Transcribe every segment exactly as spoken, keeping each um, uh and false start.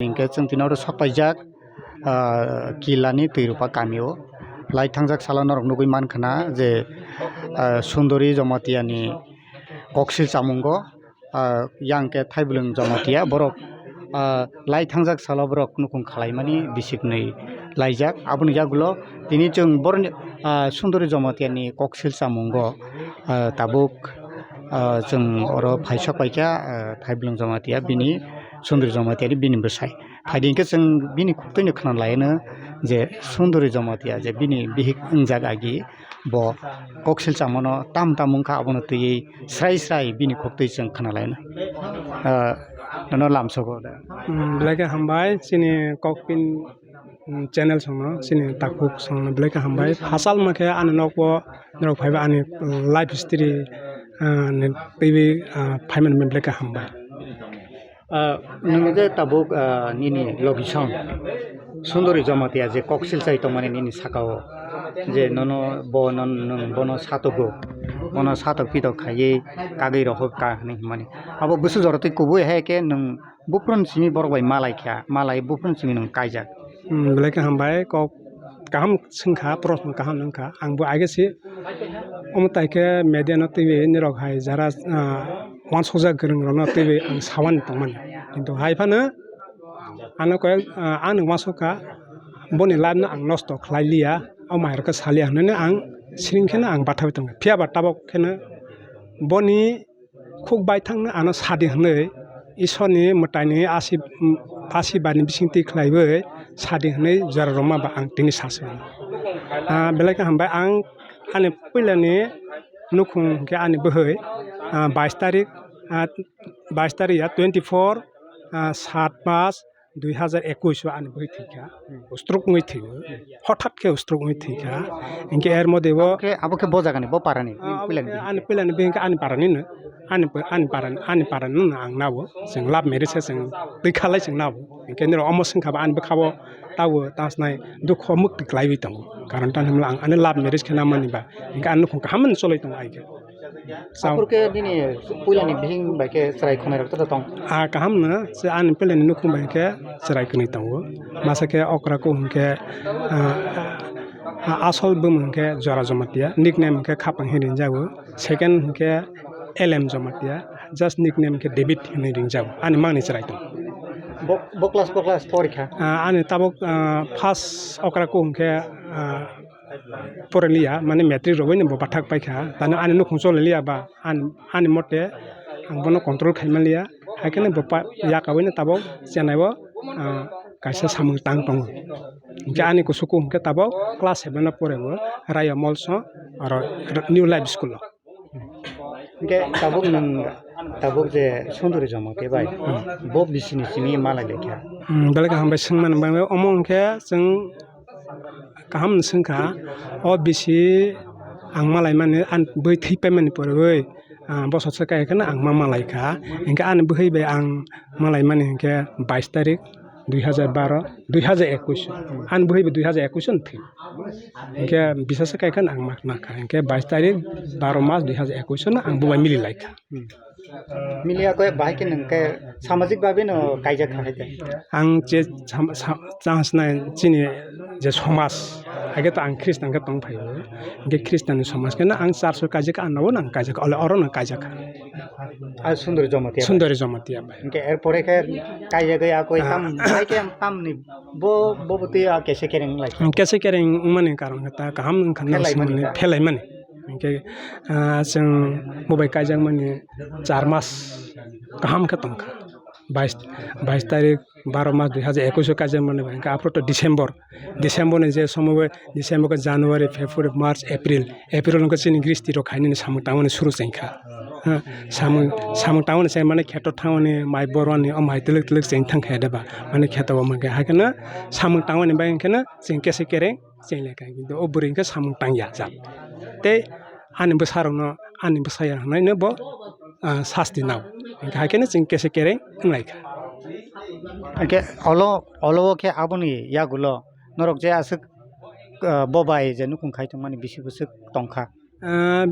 Hinkhe chwng tini oro sok paijak, ah, Kilani Twirupa kamio. Lai thangjak salo norok nugwi mankha na je, ah, Sundori Jamatia ni koksil chamungo, ah, yang khe Thaiblwng Jamatia borok, ah, lai thangjak salo borok nukhung khalaimani bisiknwi laijak. Aboni yagulo tini chwng boroni, ah, Sundori Jamatia ni koksil chamungo, ah, tabuk, ah, chwng oro phaisok paikha, ah, Thaiblwng Jamatia bini Sundori Jamatia ni bini bwsai. Phaidi hinkhe chwng bini khuktwino khna laino je Sundori Jamatia je bini bihik wngjak agi bo koksil chamano tam tam wngkha, abono twiwi srai srai bini khuktwi chwng khna laino. Ah, nono lamsogo da. Hmm, belai khe hambai chini kokpin, hmm, channel songno, chini takhuk songno belai khe hambai. Hachal ma khe ani nokbo norok phaiba ani life history, ah, ni twiwi, ah, phaimani belai khe hambai. Ah, nwng je tabuk, ah, nini logisong Sundori Jamatia je koksil chai tongmani nini sakao, je nono bo non-, nwng bono satogo, bono satok pitok khaiwi kagwi rohor ka hinwi hwnmani. Abo bwswk jora twi kubui hai khe nwng buphuruni simi borok bai malai kha, malai buphuruni simi nwng kaijak. Hmm, belai khe hambai, kok kaham swngkha, proshno kaham wngkha. Ang bo age se omo tai khe media no twiwi nirok hai jara, ah, uansukjak kwrwng rok no twiwi ang sawani tongmani. Kintu hai phano ano koi, ah, ani uansukha, boni life no ang nosto khlai liya, o mai rok khe saliya hinwi ang siring kheno ang bathawi tongo. Phiya ba tabok kheno boni khuk baithangno ano sadi hwnwi Isorni mwtaini asi-, asirbadni bisingtwi khlaiwi sadi hwnwi jora rwma ba ang tini sasio. Ah, belai khe hambai ang ani puilani nukhung hwnkhe ani bwhwi, ah, bais tarik, ah, bais tarik ya twenty four, ah, sat mas dui hazar ekush o ani bwhwi thwikha. Stroke wngwi thwio. Hothat khe stroke wngwi thwikha. Hinkhe er modebo Khe abo khe bo jagani, bo parani, ah, abo puilani khe bihik ani khe. Puilani bihik ani parani no. Ani pa-, ani parani, ani parani no ang nabo. Chwng love marriage se chwng twi khalai chwng nabo. Hinkhe nirok omo swngkha ba ani bwkhao tabo tasnai dukho mwktwi kwlaiwi tongo. Karon tamo hinba ang ani love marriage khe namani ba. Hinkhe ani nukhung kaham no choloi tongo ai khe. Sao. Aphuru khe nini puilani bihik bai khe chwrai khonai rok joto tong? Ah, kaham no, se ani puilani nukhung bai khe chwrai kwnwi tongo. Masa khe okra kuk hwnkhe, ah, ah, asol bumung hwnkhe Jora Jamatia, nickname hwnkhe Khapang hinwi rinjago. Second hwnkhe L M Jamatia, just nickname hwnkhe David hinwi rinjago. Ani mangni chwrai tong. Bo, bo class, bo class porikha? Ah, ani tabuk, ah, first okra kuk hwnkhe, ah, poriliya, mane matric rwbaino bo bathak paikha, tani ani nukhung choliliya ba, ani, ani mote ang bono control khaimaliya, haikhe bo pa-, yakawino tabuk Chennai o, ah, kaisa samung tang tongo. Hinkhe ani kusuku hinkhe tabuk class seven o pore bo Raya Molso aro New Life School o. Hinkhe tabuk nwng, tabuk je Sundori Jamatia bai, hmm, bo bisini simi malai laikha. Hmm, belai kaham bai swngmani bagwi omo hinkhe chwng kaham no swngkha, o bisi ang malaimani, ani bwhwi thwi paimani porwi, ah, bosor se kai kheno ang ma malaikha. Hinkhe ani bwhwi bai ang malaimani hinkhe bais tarik dui hazar baro, dui hazar ekush. Ani bwhwi bo dui hazar ekush no thwi. Hinkhe bisa se kai kheno ang ma nakha. Hinkhe bais tarik baro mas dui hazar ekush no ang bo bai mili laikha. Hmm. Miliya khe bahai khe nwng khe samajik babe no kaijak kha hai khe. Ang je sam-, sa-, chance nai chini je somaj, hai khe to ang Christian khe tong phai o. Hinkhe Christian ni somaj khe no ang church o kaijak kha, ano bo nang kaijak kha, ole oro nang kaijak kha. Ah, Sundori Jamatia bai. Sundori Jamatia bai. Hinkhe er pore khe kaijagwi akoi tam, bai khe tamni bo, bo bwtwi a kese kereng lai. Ang kese kereng wngmani karon khe ta kaham wngkha nang phelai mani swnamani, ta. Phelai mani. Hinkhe, ah, chwng bo bai kaijakmani char mas kaham khe tongkha. Bais, bais tarik baro mas dui hazar ekush o kaijakmani bai. Hinkhe aphuru to December, December ni je somoy bai, December khe January, February, March, April, April wngkha chini gristi rok khainani samung tangmani suru chengkha. Ha, samung, samung tangmani chengmani kheto thangmani mai bormani o mai twlwk twlwk cheng thangkha deba. Mani kheto bo mankhe haikhe no samung tangmani bai hinkhe no chwng kese kereng cheng lai kha, kintu o bwrwi hinkhe samung tangya jat. Tei ani bwsarokno, ani bwsaya hwnwi no bo, ah, sasti nao. Hinkhe hai kheno chwng kese kereng wng lai kha. Hinkhe olo, olo o khe aboni yagulo norok je aswk, ah, bo bai je nukhung khai tongmani bisi bwswk tong kha. Ah,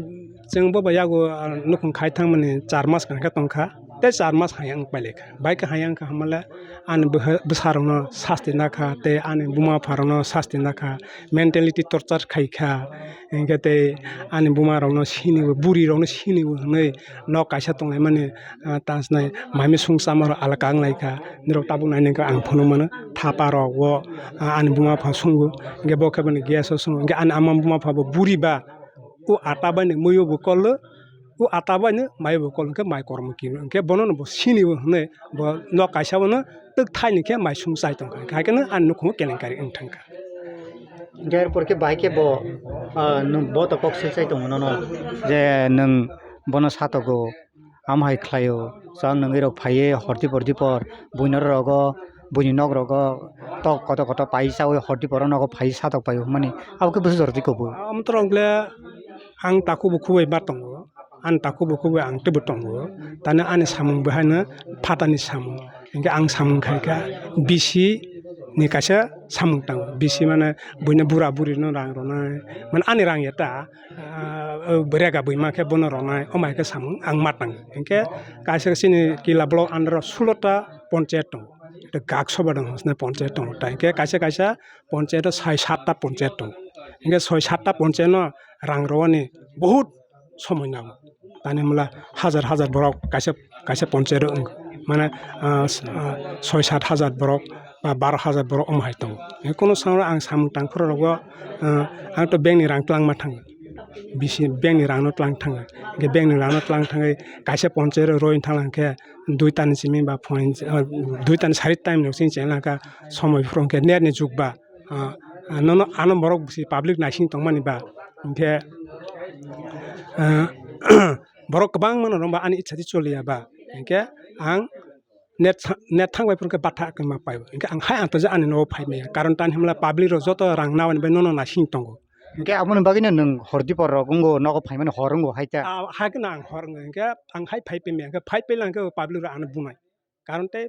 chwng bo bai yago, ah, nukhung khai thangmani char mas khe tong kha. Tei char mas hayang wng pailai kha. Bai khe hayang kha hamale ani bwha-, bwsarokno sasti nakha, tei ani buma pharokno sasti nakha, mentality torture khai kha, hinkhe tei ani bumarokno siniwo, burirokno siniwo hwnwi nok kaisa tonglaimani, ah, tansnai mami sung chamarok alaka wng lai kha. Nirok tabuk nainai kha ang phunuk mano, thapa rok o, ah, ani buma pha sungo, hinkhe bo khe bini gas o sungo, hinkhe ani ama buma pha bo buri ba, o ata bai ni mui o bo kol o, o ata bai ni mai o bo kol o, hinkhe mai kormo kino, hinkhe bono no bo sini o hwnwi bo nok kaisa bono twk thai ni khe mai sung chai tong kha, hinkhe haikhe no ani nukhungo kelenkari wng thang kha. Hinkhe er por khe bai khe bo, ah, nwng bo to kok silchai tongo nono je nwng bono satogo. Amo hai khlaio, chwng nwngwi rok phaiwi hor dipor dipor buino rogo, buini nok rogo tok kotor kotor pai chawi hor dipor o nogo phaiwi satok paio hwnmani abo khe bwswk jora twi kubui. Amo to wng le ang takhuk bukhuk bai ma tongo, ani takhuk bukhuk bai ang teibo tongo, tani ani samung bo haino phatani samung, hinkhe ang samung khai kha bisi ni kaisa samung tango, bisi mane buino bura buri no rang rwnai, mane ani rang ya ta. Ah, rega bwima khe bono rwnai, omo hai khe samung ang ma tang. Hinkhe kaisa chini Kila block under o sulo ta ponchayat tongo, tei Gak Sabha dong hosne ponchayat tongo. Tai hinkhe kaisa kaisa ponchayat o sai sat ta ponchayat tongo. Hinkhe soi sat ta ponchayat no rang rwani bahut somoi nango. Tani hwnla hajar hajar borok kaisa kaisa ponchayat o wng mane, ah, s-, ah, soi sat hajar borok ba baro hajar borok omo hai tongo. Hinkhe kono salo ang samung tang phuru rogo, ah, ang to bank ni rang twlangma thango. Bisi bank ni rang no twlang thango. Hinkhe bank ni rang no twlang thangwi kaisa ponchayat o roi thang lang khe dui ta ni simi ba phone, ah, dui ta ni sari time rok sini cheng lang kha somoi phuru hinkhe net ni jug ba. Ah, ah, nono ano borok bisi public naising tongmani ba, hinkhe, ah, borok kwbangma no romba ani itsa di choliya ba, hinkhe ang net sa-, net thang bai phuru khe batha khe ma pai, hinkhe ang hai ang tongjak ani nogo phai maya, karon tani hwnla public rok joto rang nawi bai nono naising tongo. Hinkhe aboni bagwino nwng hor dipor rok wngo, nogo phaimani hor wngo hai ta? Ah, hai kheno ang hor wngo, hinkhe ang hai phai pai maya, hinkhe phai pai lang khe public rok ano bunai. Karon tei,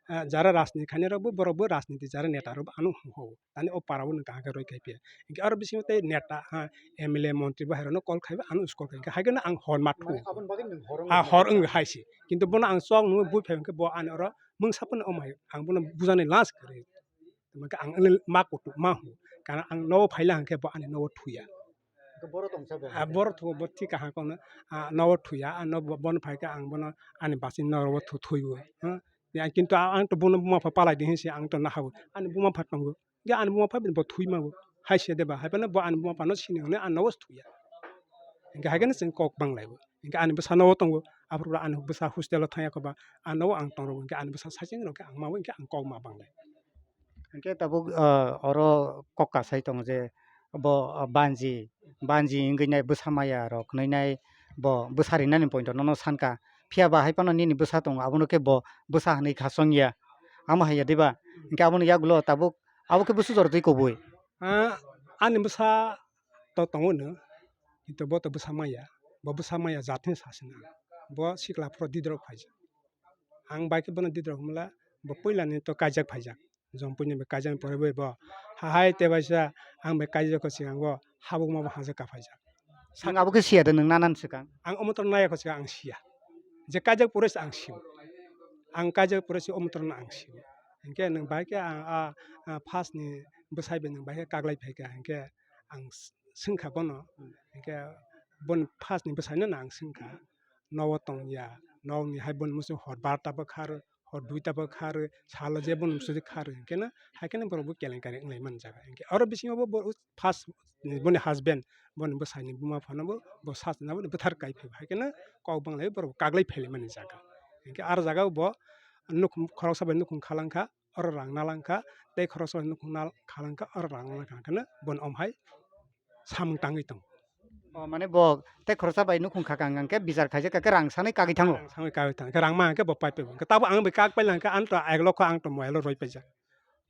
ah, jara rajniti khainai rok bo, borok bo rajniti jara neta rok bo ano hwngo. Tani o para o nwng kaham khe roi khai phiya. Hinkhe aro bisingo tei neta, ha, M L A, montri bo hai rok no call khai bo ano call khai. Hinkhe hai kheno ang hor ma thu. Mane aboni bagwi nwng hor wngwi Ah, hor wngwi hai se. Kintu bono ang chwng nungwi bui phai hinkhe bo ani oro mungsa phano omo hai ang bono bujani last kwrwi. Tamo khe ang ma kutuk ma hwn. Karon ang nogo phai lang hinkhe bo ani nogo thuya. Hwnkhe boro tongsa bo Ah, hwnkhe? Boro thugo, bo thik kaham kono, ah, nogo thuya, ah, no bo-, bono phai khe ang bono ani bachini noro bo thu-, thuibo, ha? Ya, kintu a-, ang to bono buma pha palai di hinse ang to nahabo. Ani buma pha tongo. Ya, ani buma pha bo thui mago. Hai se de ba, hai phano bo ani buma phano sini hwnwi ang nogo thuya. Hinkhe hai kheno chwng kok bang laibo. Hinkhe ani bwsa nogo tongo, aphuru ani bwsa hostel o thangya kho ba, ang nogo ang tong rwgo, hinkhe ani bwsa saichung rok khe ang mawi hinkhe ang kok ma bang lai. Hinkhe tabuk, ah, oro kok kasai tongo je bo, ah, banji, banji wngwi nai bwsa maya rok hwnwi nai bo bwsa rinani point rok nono sanka. Phiya ba hai phano nini bwsa tongo, abono khe bo bwsa hwnwi kha chongya. Amo hai ya diba? Hinkhe aboni yagulo tabuk abo khe bwswk jora twi kubui. Ah, ani bwsa to tongo no, kintu bo to bwsa maya, bo bwsa maya jat hwnwi sa sina. Bo sikla phuru didrok phaijak. Ang bai khe bono didrok hwnla bo puila ni to kaijak phaijak. Jompuini bai kaijak pore bai bo. Hahai te baisa ang bai kaijak ko sikango habukma bo hajak ka phaijak. Ang abo khe siya de nwng nanan swkang? Ang omotor naya ko siya ang siya. Je kaijak pore se ang siyo. Ang kaijak pore se omotor no ang siyo. Hinkhe nwng bai khe ang a, a, first ni bwsai bai nwng bai khe kaglai phaikha hinkhe ang s-, swngkha bono. Hinkhe boni first ni bwsai no ang swngkha. Nogo tongya, nogni hai boni muchung hor barta bo kha rw, hor duita bo kha rw, salo je boni muchung kha rw, hinkhe no, hai kheno borok bo kelenkari wnglai man jaga. Hinkhe oro bisingo bo, bo first boni husband, boni bwsai ni buma phano bo, bo sachna bo bwthar kai phai bo, hai kheno kok bang lai borok bo kaglai phai lai mani jaga. Hinkhe aro jaga o bo nukhung khoroksa bai nukhung kha lang kha, oro rang na lang kha, tei khoroksa bai nukhung na kha lang kha, oro rang na lang kha, hinkhe no bono om hai samung tangwi tongo. O, mane bo tei khoroksa bai nukhung kha kang khe bichar khaijak khe rang sanai kagwi thango. Rang sanai kagwi thango. Khe rang ma khe bo pai pai bo. Khe tabo ang bai kak pai lang khe ang to ek lokho ang to mobile roi paijak.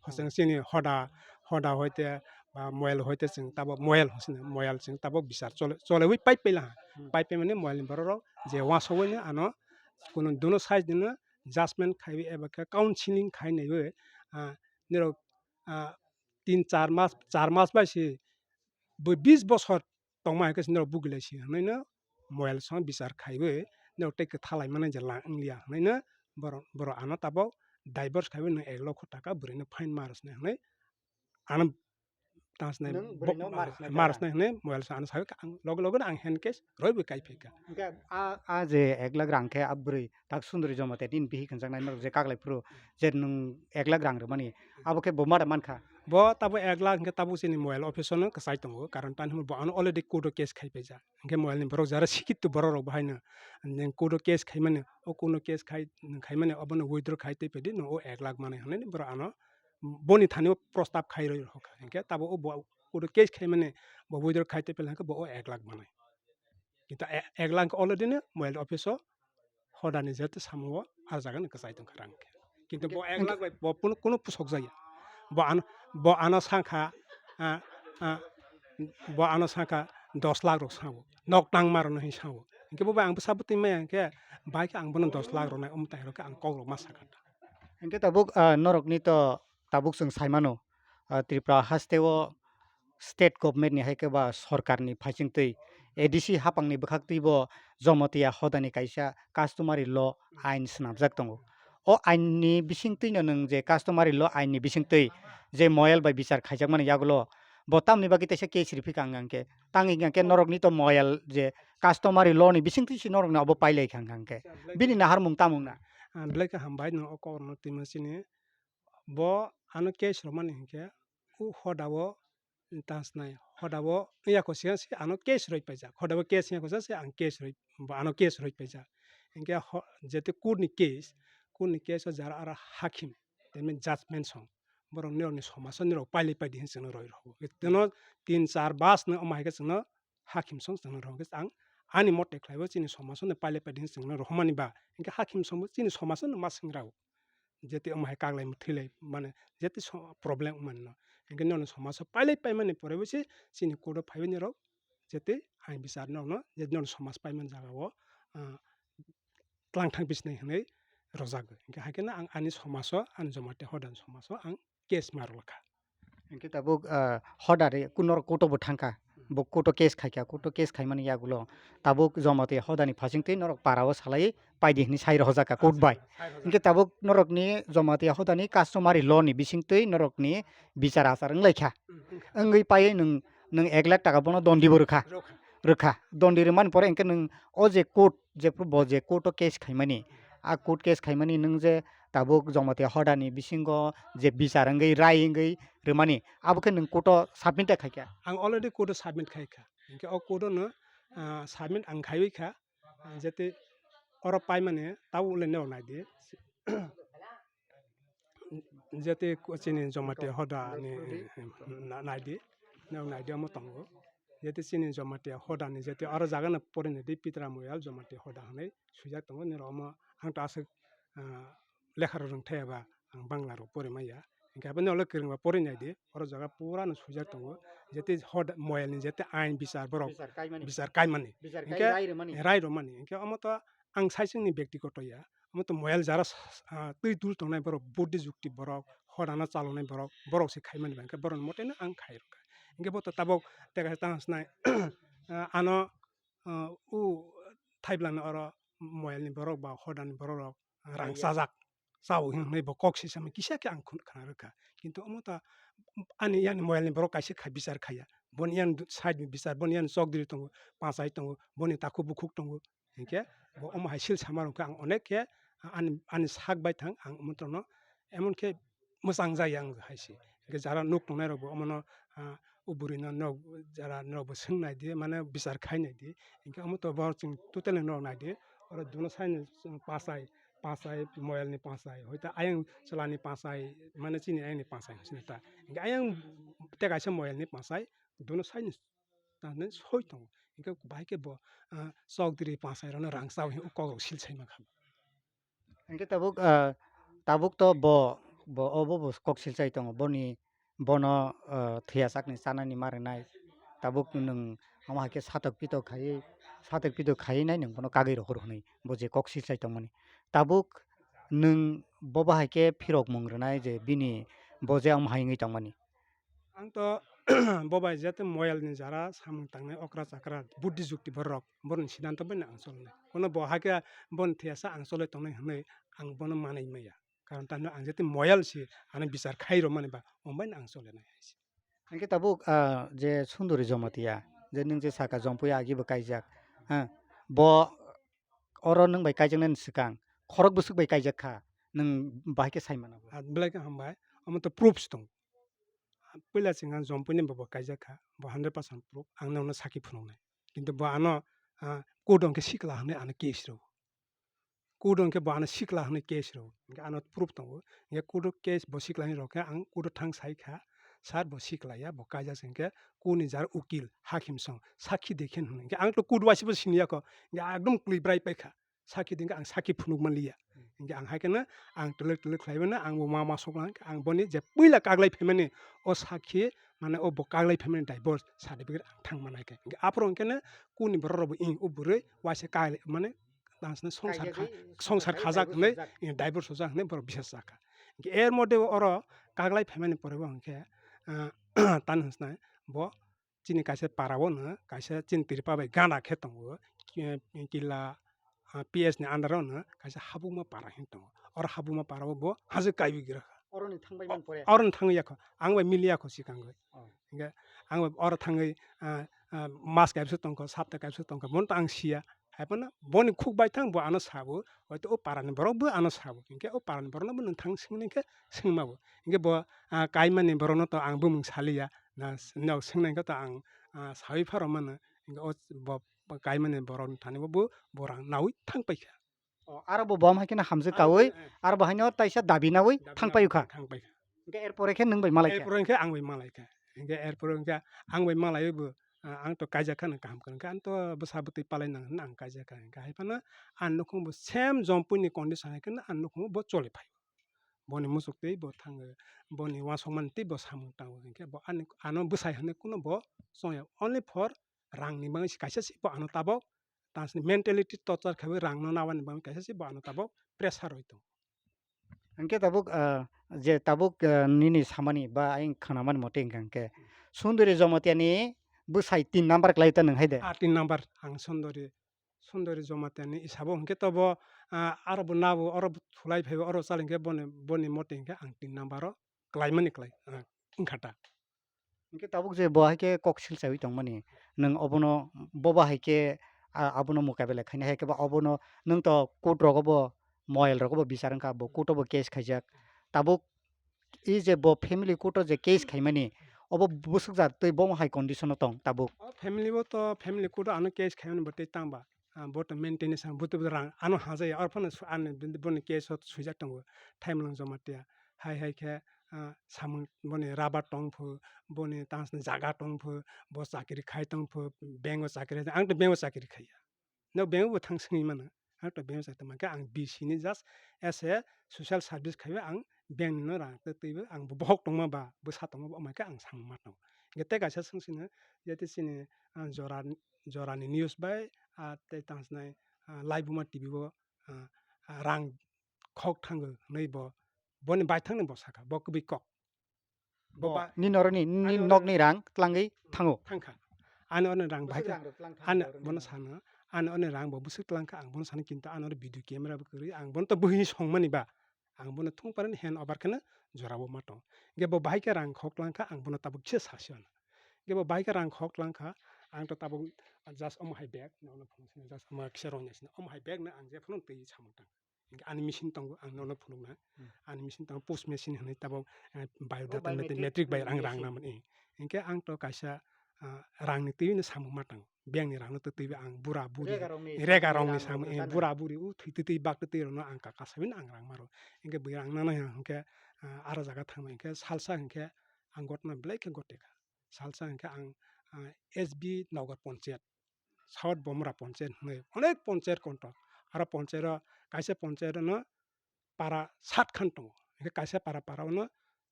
Hoseng sini hoda, hoda hoite ba mobile hoite chwng tabo mobile hosne mobile chwng tabo bichar chole, cholewi pai pai lang. Hmm. Pai pai mane mobile ni borok rok je wansogwi no ano kuno duno side no judgment khaiwi eba khe counseling khai naiwi, ah, nirok, ah, tin char mas, char mas bai si bo bis bosor tongma hai khe norok bugilai si hwnwi no mobile song bichar khaiwi norok tei kwtha lai mani je lang wng liya hwnwi no borok, borok ano tabok divorce khaiwi nwng ek lokho taka bwrwi no fine ma rw swnai hwnwi ano tang swnai Nwng bo-, bwrwi no ma rw swnai ma rw ta? Swnai hwnwi mobile sa ano sawi ang loge loge no ang hand cash rwi bo kai phaikha. Hwnkhe a, a je ek lakh rang khe a bwrwi tak sunduri Jamatia nini bihik hwnjaknai norok je kaklai phuru je nwng ek lakh rang rwmani abo khe bo ma da mankha? Bo tabuk ek lakh hwnkhe tabuk chini mobile office o no kwchai tongo, karon tani hwnba bo ano already court o case khai paijak. Hwnkhe mobile ni borok jara sikitto borok rok bo haino nwng court o case khaimani, o court o case khai, khaimani obono withdraw khai tei pedi nwng o ek lakh manwi hwnwi borok ano boni thani o prostab khai roi rokha. Hwnkhe tabuk o bo court o case khaimani bo withdraw khai tei pedi hwnkhe bo o ek lakh manwi. Kintu e-, ek lakh already no mobile office o hodani jete samung o ah jaga ni kwchai tongkha rang khe. Kintu bo Hwnkhe, ek lakh hwnkhe bai bo kunu, kunu pusok jaya. Bo ano, bo ano sangkha, ah, ah, bo ano sangkha dos lakh rok sao. Nok tangma rwno hin sao. Hwnkhe bo bai ang bwsa bwtwi maya hwnkhe bai khe ang bono dos lakh rwnai omo tai rok khe ang kok rok ma sakha. Hwnkhe tabuk, ah, norok ni to tabuk chwng sai mano, ah, Tripura haste o state government ni hai khe ba sorkar ni phaising twi A D C hapang ni bwkhak twi bo Jamatia hodani kaisa customary law ain swnamjak tongo. O ain ni bising twi no nwng je customary law ain ni bising twi je moyal bai bichar khaijakmani yagulo bo tamni bagwi teisa case rifika hwnkha hwnkhe tang hwnkha hwnkhe norok ni to moyal je customary law ni bising twi se norok ni obo pailai kha hwnkha hwnkhe bini naharmung tamung na? Ah, belai khe hambai nwng o kok rok no twi ma sini. Bo ano case rwmani hinkhe o hoda o tang snai, hoda o wngya kho se ano case roi paijak, hoda o case wngya kho se ang case roi, bo ano case roi paijak. Hinkhe ho-, jete court ni case, court ni case o jara aro hakim, tei judgment song borok nirok ni somaso nirok pailai paidi hin chwngno roi rw. Teno tin char bas no omo hai khe chwngno hakim song chwngno rw khe ang ani mote khlaibo chini somaso no pailai paidi hin chwngno rw mani ba hinkhe hakim song bo chini somaso no ma swng rw. Jete omo hai kaglai thwilai mane jete so-, problem wng mano. Hinkhe noni somaso pailai paimani pore bo se chini court o phaiwi nirok jete ain bichar nokno je noni somas paimani jaga o, ah, twlang thang bisnai hinwi rwjago. Hinkhe hai kheno ang ani somaso, ani Jamatia hodani somaso ang case ma rwlakha. Hinkhe tabuk, ah, hoda re ku norok court o bo thangkha. Bo court o case khaikha, court o case khaimani yagulo tabuk Jamatia hodani phasing twi norok para o salai paidi hinwi sai rohorjakha court bai. Hinkhe tabuk norokni Jamatia hodani customary law ni bising twi norokni bichar achar wnglaikha. Wngwi paiwi nwng, nwng ek lakh taka bono dondi bo rwkha. Rwkha. Dondi rwmani pore hinkhe nwng o je court, jephru bo je court o case khaimani, a court case khaimani nwng je tabuk Jamatia hodani bisingo je bichar wngwi, rai wngwi rwmani, abo khe nwng court o submit ta khaikha? Ang already court o submit khaikha. Hinkhe o court o no, ah, submit ang khaiwi kha. Jete oro paimani tabuk le neo naidi. Jete ko-, chini Jamatia hoda ni, na-, naidi. Neo naidi omo tongo. Jete chini Jamatia hoda ni jete oro jaga no pori naidi Pitra Moyal Jamatia hoda hinwi swijak tongo. Nirok omo ang to aswk, ah, lekha rok rwng thaya ba ang Bangla rok pori maya. Hinkhe aboni ulo kwrwngba pori naidi, oro jaga pura no swijak tongo. Jete hoda, moyal ni jete ain bichar borok bichar kaimani. Bichar kaimani. Bichar kai Hinkhe rai rwmani. Rai rwmani. Hinkhe omo to ang saisingni byaktigoto ya. Omo to moyal jara s-, s-, ah, twi dul tongnai borok, buddhi jukti borok, hodano chalonai borok, borok se khaimani ba. Hinkhe borok mote no ang khai rwkha. Hinkhe bo to tabok teka se tang snai, ah, ano ah, o thaiblangni oro moyalni borok ba hodani borok rok rang chajak, chao hinwi bo kok sisami kisa khe ang khun-, khna rwkha. Kintu omo ta ani yani moyalni borok kaisa khai bichar khaiya. Boni yan side ni bichar, boni yan chokdiri tongo, pachai tongo, boni takhuk bukhuk tongo. Hinkhe bo omo hai sil sama rwkha ang onek khe ani, ani sak bai thang ang omo trono emon khe mwchang jaya wng hai se. Hinkhe jara nuk tongnai rok bo omono, ah, o bwrwi no nok jara norok bo swng nai di, mane bichar khai nai di. Hinkhe omo to bo chwng totally norok nai di. Oro duno side ni chwng pachai, pachai, moyal ni pachai, hoita ayang chwla ni pachai, mane chini ayang ni pachai hinwi sini ta. Hinkhe ayang tei kaisa moyal ni pachai, duno side ni ta hinwi soi tongo. Hinkhe bahai khe bo, ah, chokdiri pachai rok no rang chao hinwi o kok rok sil sai mankha. Hinkhe tabuk, ah, tabuk to bo, bo, obo bo kok silchai tongo. Boni, bono, ah, thwiya sakni chanani ma rwnai. Tabuk nwng omo hai khe satok pitok khaiwi, satok pitok khaiwi nai nwng bono kagwi rohor hwnwi bo je kok silchai tongmani. Tabuk nwng bo bahai khe phirokmung rwnai je bini bo je omo hai wngwi tongmani. Ang to bo bai jete moyal ni jara samung tangnai okra chakra buddhi jukti borok borokni siddhanto bai no ang cholnai. Kono bo hakhe boni thiyasa ang cholai tongnai hinwi ang bono manwi maya. Karon tamni ang jete moyal si ano bichar khai rwmani ba omo bai no ang cholenai hai se. Hingke tabuk, ah, je Sundori Jamatia, je nwng je saka Jompui agi bo kaijak, ha, bo oro nwng bai kaijaknani swkang khorok bwswk bai kaijak kha, nwng bahai khe sai mano bo. Ah, belai khe hambai, omo to proof se tong. Puila chwng ang Jompui ni bo bo kaijak kha, bo hundred percent proof, ang nono sakhi phunuknai. Kintu bo ano, ah, court o hwnkhe sikla hwnwi ano case rw. Court o hwnkhe bo ano sikla hwnwi case rw. Hwnkhe ano proof tongo. Hwnkhe court o case bo sikla hwnwi rw khe ang court o thang sai kha, "Sir, bo sikla ya, bo kaijak se," hwnkhe court ni jar ukil, hakim song, sakhi dekhen hwnwi. Hwnkhe ang to court waisa bo siniya kho. Hwnkhe ekdom kwlwi brai pai kha. Sakhi dingkhe ang sakhi phunuk manliya. Hmm. Hingke ang hai kheno ang twlwk twlwk khlai mano, ang bo ma ma sok lang, ang boni je puila kaglai phaimani o sakhi, mane o bo kaglai phaimani divorce certificate ang thang manai khe. Hingke aphuru hingke no kuni borok rok bo ing o bwrwi waisa kaglai mane tang sini songsar kha-, songsar khajak hinwi, divorce sujak hinwi borok bisas jakha. Hingke er modhe oro kaglai phaimani pore bo hingke, ah, tani hwnsnai bo chini kaisa para o no kaisa chini Tripura bai gana khe tongo, ki-, kila, ah, P S ni under o no kaisa Habuma para hin tongo. Oro Habuma para o bo hajik kaiwi gira kha. Oroni thangbai man pore. Oroni thangwi yakho. Ang bai mili yakho sikang bai. Oh. Hingke ang bai oro thangwi, ah, ah, mas kaibsa tongkho, sapta kaibsa tongkho, bono to ang siya. Hai phano boni khuk bai thang bo ano sabo, hoito o para ni borok bo ano sabo. Hingke o para ni borok no bo nwng thang singni khe singma bo. Hingke bo, ah, kaimani borok no to ang bumung saliya. Na s-, nok swngnai khe to ang, ah, saui pharo mano. Hingke o bo, bo kaimani borok thani bo, bo, bo rang naui thang paikha. O, aro bo bom hai kheno hamjwk kaui, eh, aro bo haino taisa dabi naui dabi thang naui paikha. Thang paikha. Hingke erpore khe nwng bai malai kha. Erpore khe ang bai malai kha. Hingke erpore khe ang bai malai bo, ah, ang to kaijak kha nang kaham kwrwng kha. Ang to bwsa bwtwi palai nang hinwi ang kaijak kha. Hingke hai phano ang nukhung bo same Jompui ni condition hai kheno ang nukhung bo choli phai. Boni muchuk twi bo thango, boni uansukmani twi bo samung tango, hinkhe bo ani, ano bwsai hinwi kunu bo chongya, only for rangni bagwi se kaisa se bo ano tabok, tang sini mentality torture khaiwi rangno nabani bagwi kaisa se bo ano tabok pressure rwi tongo. Hinkhe tabuk, ah, je tabuk, ah, nini samani ba ayang khnamani mote hinkha hinkhe Sundori Jamatia ni bwsai tin number kwlai ta nwng hai de? Ah, tin number ang Sundori. Sundori Jamatia ni isabo hinkhe to bo, ah, aro bo nabo, oro bo thulai phaibo, oro chal hinkhe boni, boni mote hinkhe ang tin number o kwlaimani kwlai, ah, wngkha ta. Hinkhe tabuk je bo hai khe kok silsaiwi tongmani, nwng obono, bo ba hai khe, ah, abono mukabela khainai, hai khe ba obono nwng to court rogo bo, moyal rogo bo bichar wngkha, bo court o bo case khaijak. Tabuk i je bo family court o je case khaimani, obo bwswk jat twi bo hai condition o tong tabuk. O family bo to family court o ano case khaimani bo tei tang ba. Ah, bo to maintenance ang bo to rang ano hajaya, oro phano su-, ani bini, bini case o swijak tongo. Thaimwlwng Jamatia. Hai hai khe, ah, samung boni rubber tong phu, boni tang sini jaga tong phu, bo chakri khai tong phu, bank o chakri khai, ang to bank o chakri khaiya. No bank bo thang sini mano. Ang to bank sai tongma khe ang B C ni just as a social service khaiwi ang bank ni no rang twi twiwi ang bo bohok tongma ba bwsa tongma ba, omo khe ang samung ma tongo. Hingke tei kaisa swng sino, jete chini, ah, jora, jorani news bai, ah, tei tang sinai, ah, Laibuma T V o, ah, ah, rang khok thango hinwi bo, boni baithang ni bo sakha, bo kwbwi kok. Bo ba- ni noroni, ni nokni rang tlangwi thango. Thangkha. Ani oroni rang bahai kha. Ani bono sano, ani oroni rang bo bwswk tlangkha, ang bono sano, kintu ani oro video camera bo kwrwi, ang bono to buini songmani ba, ang bono thung parani hand over kheno jorabo ma tong. Ge bo bahai khe rang khok tlangkha, ang bono tabuk kisa sasi ano. Ge bo bahai khe rang khok tlangkha, ang to tabuk just omo hai bag, nono phone sini just omo kisa rong sini, omo hai bag no ang je phone twi samung tang. Hingke ani machine tongo, ang nono phunukna. Hmm. Ani machine tongo, post machine hinwi tabok, eh, biodata, oh, biometric, matric bai ang rang machine. Namani. Hingke ang to kaisa, ah, rangni twiwi no samung ma tongo. Bank ni rangno to twiwi ang bura buri, rega rongni rega rongni samung, eh, bura buri, u thwi twi twi bak twi twi rokno ang kaka sawi no ang rang maro. Hingke bui rang nana hingke, ah, aro jaga thangma hingke salsa hingke ang gotna belai khe gote kha. Salsa hingke ang, ah, S B Nagar Panchayat, South Bomra Panchayat hinwi onek panchayat kontho. Aro panchayat o kaisa panchayat no para sat khan tongo. Hingke kaisa para, para o no,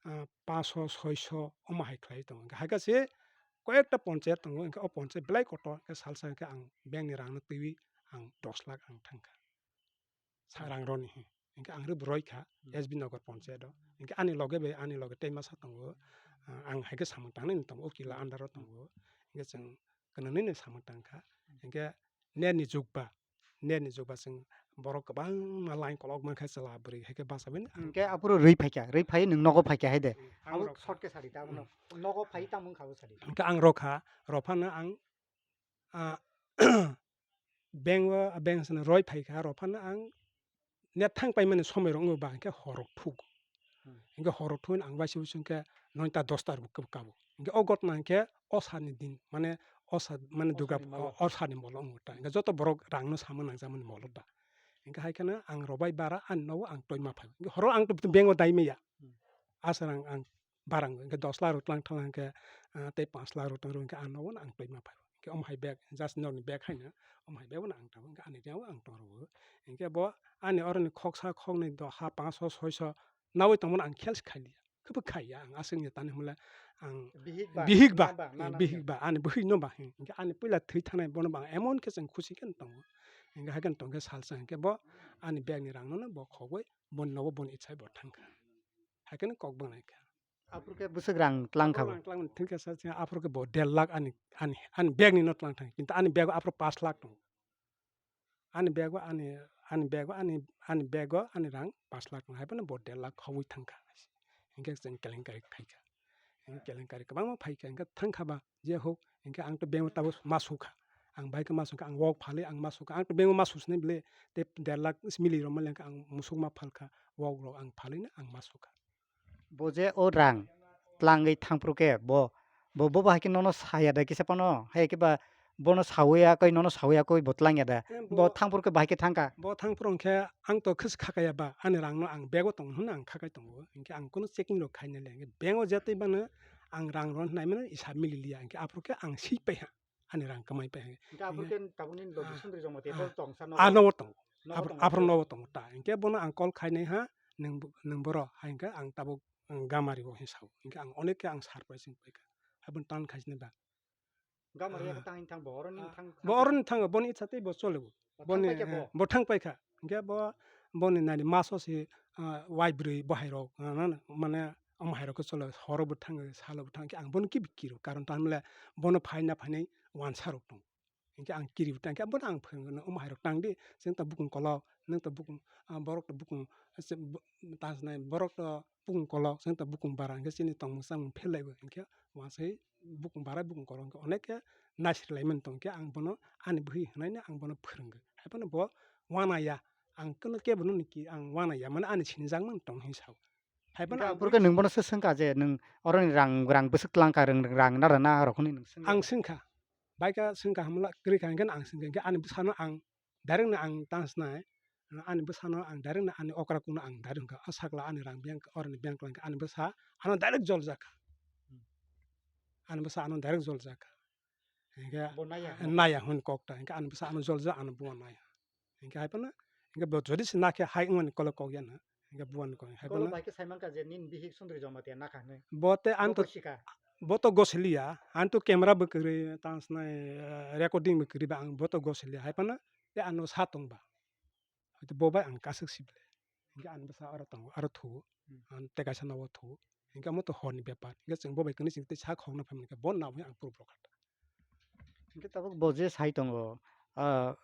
ah, pancho, soicho omo hai khlai tongo. Hingke hai khe se koyekta panchayat tongo, hingke o panchayat belai kotor, hingke salsa hingke ang bank ni rang no twiwi ang dos lakh ang thangkha. Sa rang roni hi. Hingke ang ri boroi kha, hmm, S B Nagar Panchayat o. Hingke ani loge bai, ani loge tei masa tongo. Ah, ang hai khe samung tangnai tongo, o kila under o tongo. Hinkhe chwng kwnwi no samung tang kha. Hinkhe net ni jug ba, net ni jug ba chwng borok kwbangma line kolok man kha chwla bwrwi, hai khe bachai mani ang Hinkhe aphuru rwi phaikha, rwi phai nwng nogo phaikha hai de. Ang Abo rok short khe sadi ta, hmm, abono nogo phai tamo wngkha bo sadi. Hinkhe ang rokha, rw phano ang, ah, bank o, bank sano roi phai kha, rw phano ang net thang paimani somoi rok wngwi ba hinkhe hor rok thuk. Hmm. Hinkhe hor rok thuk ang waisa waisa hinkhe noita dosta rok kabo. Hinkhe o gotna hinkhe o sani din, mane o sa, mane O duga, sani molo. O, o sani molo wngwi ta. Hinkhe joto borok rang no sama nangjakmani molo da. Hinkhe hai kheno ang rw bai bara ani nogo ang toima phai. Hinkhe horo ang to bank o dai maya. Hmm. Aswk rang ang barang hinkhe dos lakh rok tlang thang hinkhe, ah, tei panch lakh rok tong rw hinkhe ang nogo ang toima phai. Hinkhe omo hai bag just norni bag haino, omo hai bag bono ang tongo, hinkhe ani rw ang tong rw. Hinkhe bo ani oroni khoksa khoknwi doha panch so soi so nawi tongmani ang khel se khai liya. Khe bo khai ya ang aswk ni tani hwnle ang Bihik ba, bihik ba, nana ba, eh, nana bihik ba. Ba, ani bihik no ba, eh, hinkhe ani puila thwi thanai bono ba ang emon khe chwng khusi khe tongo. Hinkhe hai khe tong khe salsa hinkhe bo ani bag ni rang no bo khogwi boni nogo boni ichai bo thang kha. Hai khe kok bangnai kha. Aphuru khe bwswk rang tlang kha bo? Rang tlang thang khe sa, sa aphuru khe bo der lakh ani, ani, ani bag ni no tlang thang. Kintu ani bag o aphuru panch lakh tongo. Ani bag o ani, ani bag o ani, ani bag o ani rang panch lakh tongo. Hai phano bo der lakh khogwi thang kha. Hinkhe chwng kelenkari khai kha. Hinkhe kelenkari kwbangma phai kha. Hinkhe thang kha ba, je hok, hinkhe ang to bank o tabuk ma su kha. Ang bai khe ma su kha, ang wok phalwi ang ma su kha. Ang to bank o ma su sinai bwle, tei der lakh mili rw ma le hinkhe ang musuk ma phal kha, wok rok ang phalwi no ang ma su kha. Bo je o rang tlangwi thangphru khe bo, bo, bo bahai khe nono saya da kisa phano, hai khe ba bono sawi ya koi, nono sawi ya koi bo tlang ya da. Eh, bo bo thangphru khe bahai khe thang kha. Bo thangphru hwnkhe ang to khis kha kaya ba, ani rang no ang bag o tong hwnwi ang kha kai tongo. Hinkhe ang kunu checking rok khai nai le. Bank o je twi bano ang rang ron nai mano isa mili liya. Hinkhe aphuru khe ang swi pai ha. Ani rang kwmai pai ha. Hinkhe aphuru khe tabuk nini logi ah, sundri joma te ah, bo tong sa ah, nogo. Nogo tongo. Nogo aphuru, tongo. Aphuru nogo tongo ta. Hinkhe bono ang call khai nai ha, nwng bo-, nwng boro hai hinkhe ang tabuk, ang gamari o hin sao. Hinkhe ang onek khe ang surprise wng pai kha. Hai bono tan khai sinai ba. Gamari ah, ya tang hin thang bo oro ning ah, thang bo thang oro ning thang, boni itsa tei bo chole bo. Bo thang boni, pai kha eh, bo? Bo thang pai kha. Hinkhe bo, boni nani maso se, ah, wai bwrwi bo hai rok, ah, na, na, mane omo hai rok khe chole horo bo thang, salo bo thang khe ang bono kibi kiro. Karon tamo le bono phai na phainai wansa rok tong. Hinkhe ang kiri bo tang khe bono ang phwrwng no omo hai rok tang di, chwng ta bukung kolok, nwng ta bukung, ah, borok ta bukung, ah, se bo-, ta sinai borok ta bukung kolok, chwng ta bukung bara hinkhe chini tongmung chamung phelai bo hinkhe. Wasai bukung bara bukung kolok hinkhe onek khe naisirlai mani tong khe ang bono ani bwhi hwnai no ang bono phwrwngwi. Hai phano bo wana ya, ang kunu kebo no niki ang wana ya, mane ani sinijak mani tong hinwi sao. Hai phano hinkhe ang aphuru khe nwng bono se swngkha je nwng oroni rang, rang bwswk tlangkha, rang, rang na rwna rok hwnwi nwng swngkha? Ang swngkha. Baikha swngkha hamla kwrwi kha hinkhe ang swngkha, hinkhe ani bwsano ang direct no ang tang sinai, ani bwsano ang direct no ani okra kuno ang direct wngkha, o sakla ani rang bank, oroni bank langkha, ani bwsa ano direct jol jakha. Hmm. Ani bwsa ano direct jol jakha. Hinkhe bo naya hwn. Naya hwn kok ta, hinkhe ani bwsa ano jol jak, ano bo naya. Hinkhe hai phano, hinkhe bo jodi se nakhe hai wngmani kolok kok ya na. Hinkhe buan ko, hai Kolok phano bai khe sai mankha je nini bihik Sundri Jamatia nakha hinwi. Bo te ang to, Bo sikha. Bo to gosiliya, ang to camera bo kwrwi, tang sinai, eh, recording bo kwrwi ba ang bo to gosiliya. Hai phano te ano sa tong ba. Hoito bo bai ang kasuk sibile. Hinkhe ang bwsa aro tongo, aro thuo. Hmm. Ang tei kaisa nogo thuo. Hinkhe omo to horni bepar. Hinkhe chwng bo bai kwrwi chwng tei sa khokna phaimani khe bo nabwi ang proof rwkha. Hinkhe tabuk bo je sai tongo, ah,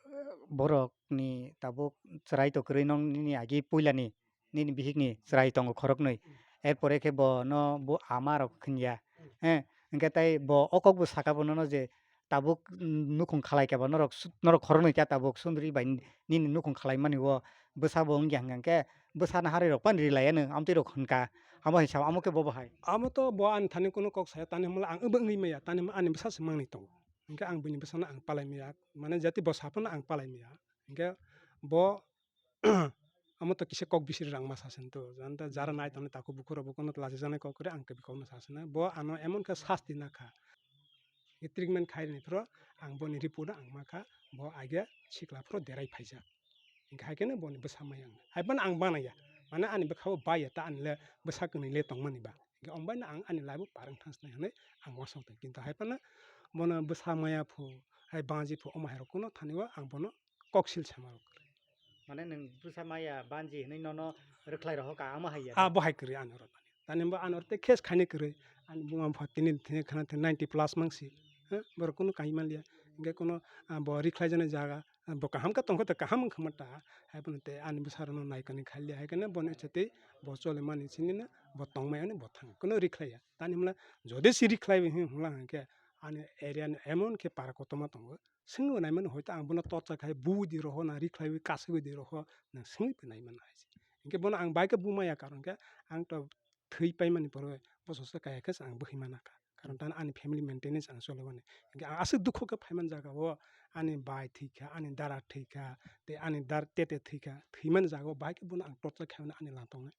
borokni tabuk chwrai to kwrwi nong nini agi puilani, nini bihikni chwrai tongo khoroknwi. Hmm. Erpore khe bono bo ama rok khwnya. Hmm. Eh, hinkhe tai bo o kok bo saka bo nono je tabuk, mm, nukhung khalai khe bo norok su-, norok khoroknwi khe tabuk sundri bai nini nukhung khalaimani o bwsa bo wngya hwnkhe bwsano harwi rok phano rilaiya nwng amtwi rok hwnka. Amo hai sao, amo khe bo bahai. Amo to bo ani thani kunu kok saya, tani hwnmale ang wngwi maya, tani ani bwsa se mangni tongo. Hinkhe ang bini bwsano ang palai maya, mane jati bo saphano ang palai maya. Hinkhe bo amo to kisa kok bisiri rang ma sasin to, janta jara nai tongnai takhuk bukhuk rok bo kono lachijaknai kok kwrwi ang kok no sasinai. Bo ano emon khe sasti nakha. Treatment khairokni phuru ang boni report ang makha, bo age sikla phuru derai phaijak. Hinkhe hai kheno boni bwsa maya wngkha. Hai phano ang banaya. Mane ani bwkha bo baiya ta ani le bwsa kwnwi le tongmani ba. Hinkhe omo baino ang ani life o parwng thang sinai hinwi ang uansuk tong. Kintu hai phano bono bwsa maya phu, hai banji phu omo hai rok kuno thani o ang bono koksil sama rok kwrwi. Mane nwng bwsa maya banji hinwi nono rwkhlai rohor kha, amo hai ya? Ah, bo hai kwrwi ani oro thani. Tani bo ani oro tei case khainai kwrwi. Ani buma bupha tini, tini khana tini ninety plus mangsi. Ha? Borok kunu kai manliya. Hingke kunu, ah, bo rikhlai jani jaga, ah, bo kaham khe tongkha tei kaham wngkha ma ta. Hai phano tei ani bwsa rokno naikani khailiya. Hai kheno boni se tei bo chole mani sini no bo tongmai ani bo thang. Kunu rikhlaiya. Tani hwnla jodi si rikhlai bi hwnla hwnkhe ani area ni emon khe para kotorma tongo. Swngwi naimani hoito ang bono torcha khai bui di roho na rikhlaiwi kasugwi di roho na swngwi naimani hai se. Hingke bono ang bai khe bumaya karon khe ang to thwi paimani pore boso se kaya khe ang bwhi mana kha. Karon tani ani family maintenance ang chole mani. Hingke ang aswk dukho khe phaiman jaga o ani bai thwi kha, ani dara thwi kha, tei ani dar tete thwi kha, thwimani jaga o bai khe bono ang torcha khaimani ani lang tongnai.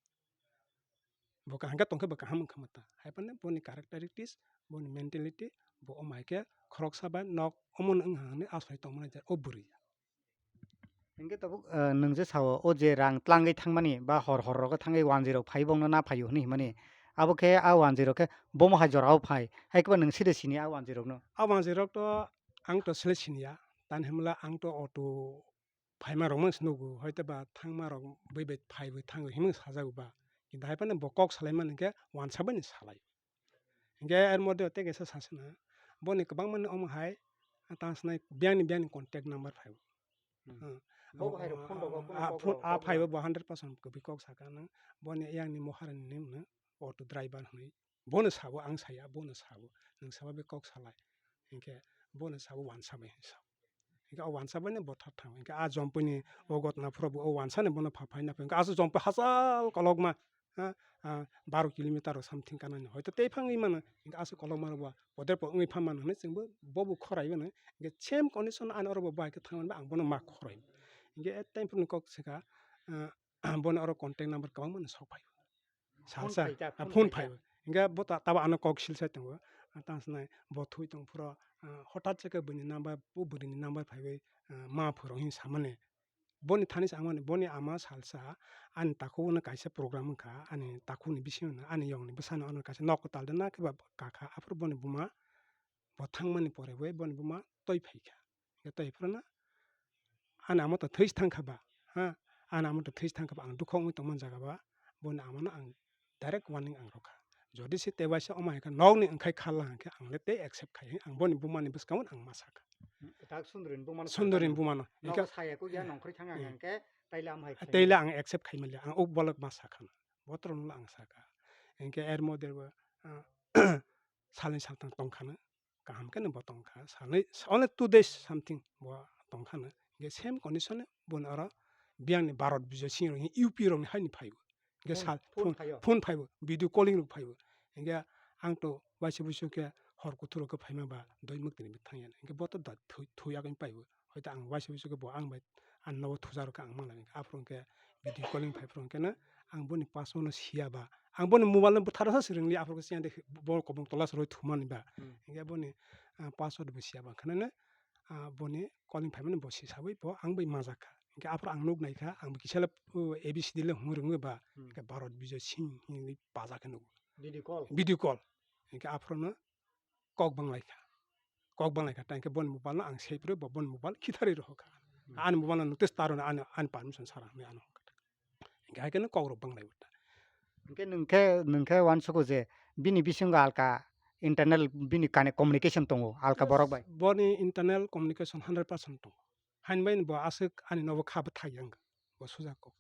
Bo kaham khe tongkhe bo kaham wngkha mata. Hai phano boni characteristics, boni mentality, bo omo hai khe khoroksa bai nok omo wng ha hwnwi asoi tongmani je o bwrwi. Hingke tabuk, eh, nwng je sao, o je rang tlangwi thangmani ba hor hor rogo thangwi wanjwi rok phai bongno na phaio hwnwi himani. Abo khe a wanjwi rok khe bomo hai jorao phai. Hai khe ba nwng side sini a wanjwi rokno? A wanjwi rok to ang to sle siniya. Tani hwnla ang to auto phaima rok mang se nugo, hoito ba thangma rok bui bai phai bui thango himwi sajago ba. Kintu hai phano bo kok salai mani khe wansa bai ni salai. Hingke er moddhe tei kaisa sasana boni kwbangma ni omo hai tang sanai biyang ni biyang ni contact number phai. Hmm. Hmm. Bo bahai rok phone rogo, phone a kok phone rok a kok phai rok. Bo hundred percent kwbwi kok saka nang boni yang ni moharani ni auto driver hwnwi. Bono sabo ang saya, bono sabo. Nwng sabo be kok salai. Hinkhe bono sabo wansa bai hinwi sabo. Hinkhe o wansa bai no bo thar thango. Hinkhe a jompui ni o gotna phuro bo o wansa ni bono pha phai na phai. Hinkhe aswk jompui hachal kolokma, ha, ah, baro kilometer rok something kanani. Hoito tei phangwi mano. Hinkhe aswk kolokma rok bo poder po wngwi pha mano hinwi chwngbo bobo khorai mano. Hinkhe same condition ani oro bo bai khe thangmani ba ang bono ma khorai. Hinkhe at time phuru ni kok swkha, ah, bono oro contact number kwbangma no sok phai. Phone salsa, phai ta, ah, phone phone phai phai ta. Phaibo. Hinkhe bo ta-, tabo ano kok silsa tongo. Ah, tang sanai bo thui tong phuro, ah, hotat se khe buini number, bo bwrwini number phaiwi, ah, ma phuro hin samani. Boni thani samani, boni ama salsa, ani takhuk no kaisa program wngkha, ani takhuk ni bisingo no, ani yong ni bwsano ano kaisa nok kwtal de na khe ba kakha, aphuru boni buma bo thangmani pore bai boni buma toi phaikha. Hinkhe tei phano ani ama to thwi thangkha ba, ha, ani ama to thwi thangkha ba, ang dukha wngwi tongmani jaga ba, boni ama no ang direct warning ang rwkha. Jodi se tei waisa omo hai khe nokni wngkhai kha lang khe ang le tei accept khai, ang boni buma ni bwskango ang ma sakha. Hmm, tak Sundori ni buma no Sundori ni buma no. Nogo hinkhe saya kuk ya nongkhorwi thang ang eh. Hinkhe taila am hai khai. Taila ang accept khai mali, ang uk bolok ma sakha no. Botro no ang sakha. Hinkhe er moddhe bo, ah, salni saltang tongkha no. Kaham khe no bo tongkha, salnwi, only two days something bo tongkha no. Hinkhe same condition boni oro biyang ni Bharat Bijoy Singh rok U P rok ni hai ni phaibo. Hinkhe phone, sal phone phone, phaiyo. Phone phaibo, video calling rok phaibo. Hinkhe ang to waisa buisu khe hor kuthur rok khe phaima ba doi mwktwi ni bwthang ya. Hinkhe bo to da thui, thwi agini phaibo. Hoito ang waisa waisa khe bo ang bai ani nogo thuja rwkha ang manglai, aphuru hwnkhe video calling phai phuru hwnkhe no ang boni password no siya ba, ang boni mobile no bwtharsa swrwngli, aphuru khe siya de bo kobong tola se rwi thumani ba. Hmm. Hinkhe boni, ah, password bo siya ba, hwnkhe no, ah, boni calling phaimani bo sisawi bo ang bai majak kha. Hinkhe aphuru ang nuk nai kha, ang bo kisa le, uh, A B C D le hung rwngwi ba, hmm, hinkhe Bharat Bijoy Singh hinwi pajak khe nugo. Video call. Video call. Hinkhe aphuru no kok banglai kha. Kok banglai kha, tei khe boni mobile no ang save rw, bo boni mobile khitharwi rohor kha. Hmm. Ani mobile no notice taro ani, ani permission sara hinwi ano hwn kha. Hinkhe hai khe no kok rok banglai bo ta. Hinkhe nwng khe, nwng khe uansukgo je bini bisingo alka internal bini kane communication tongo, alka borok bai. Boni internal communication hundred percent tongo. Haini bai bo aswk ani nogo kha bwthai yang bo suja kok.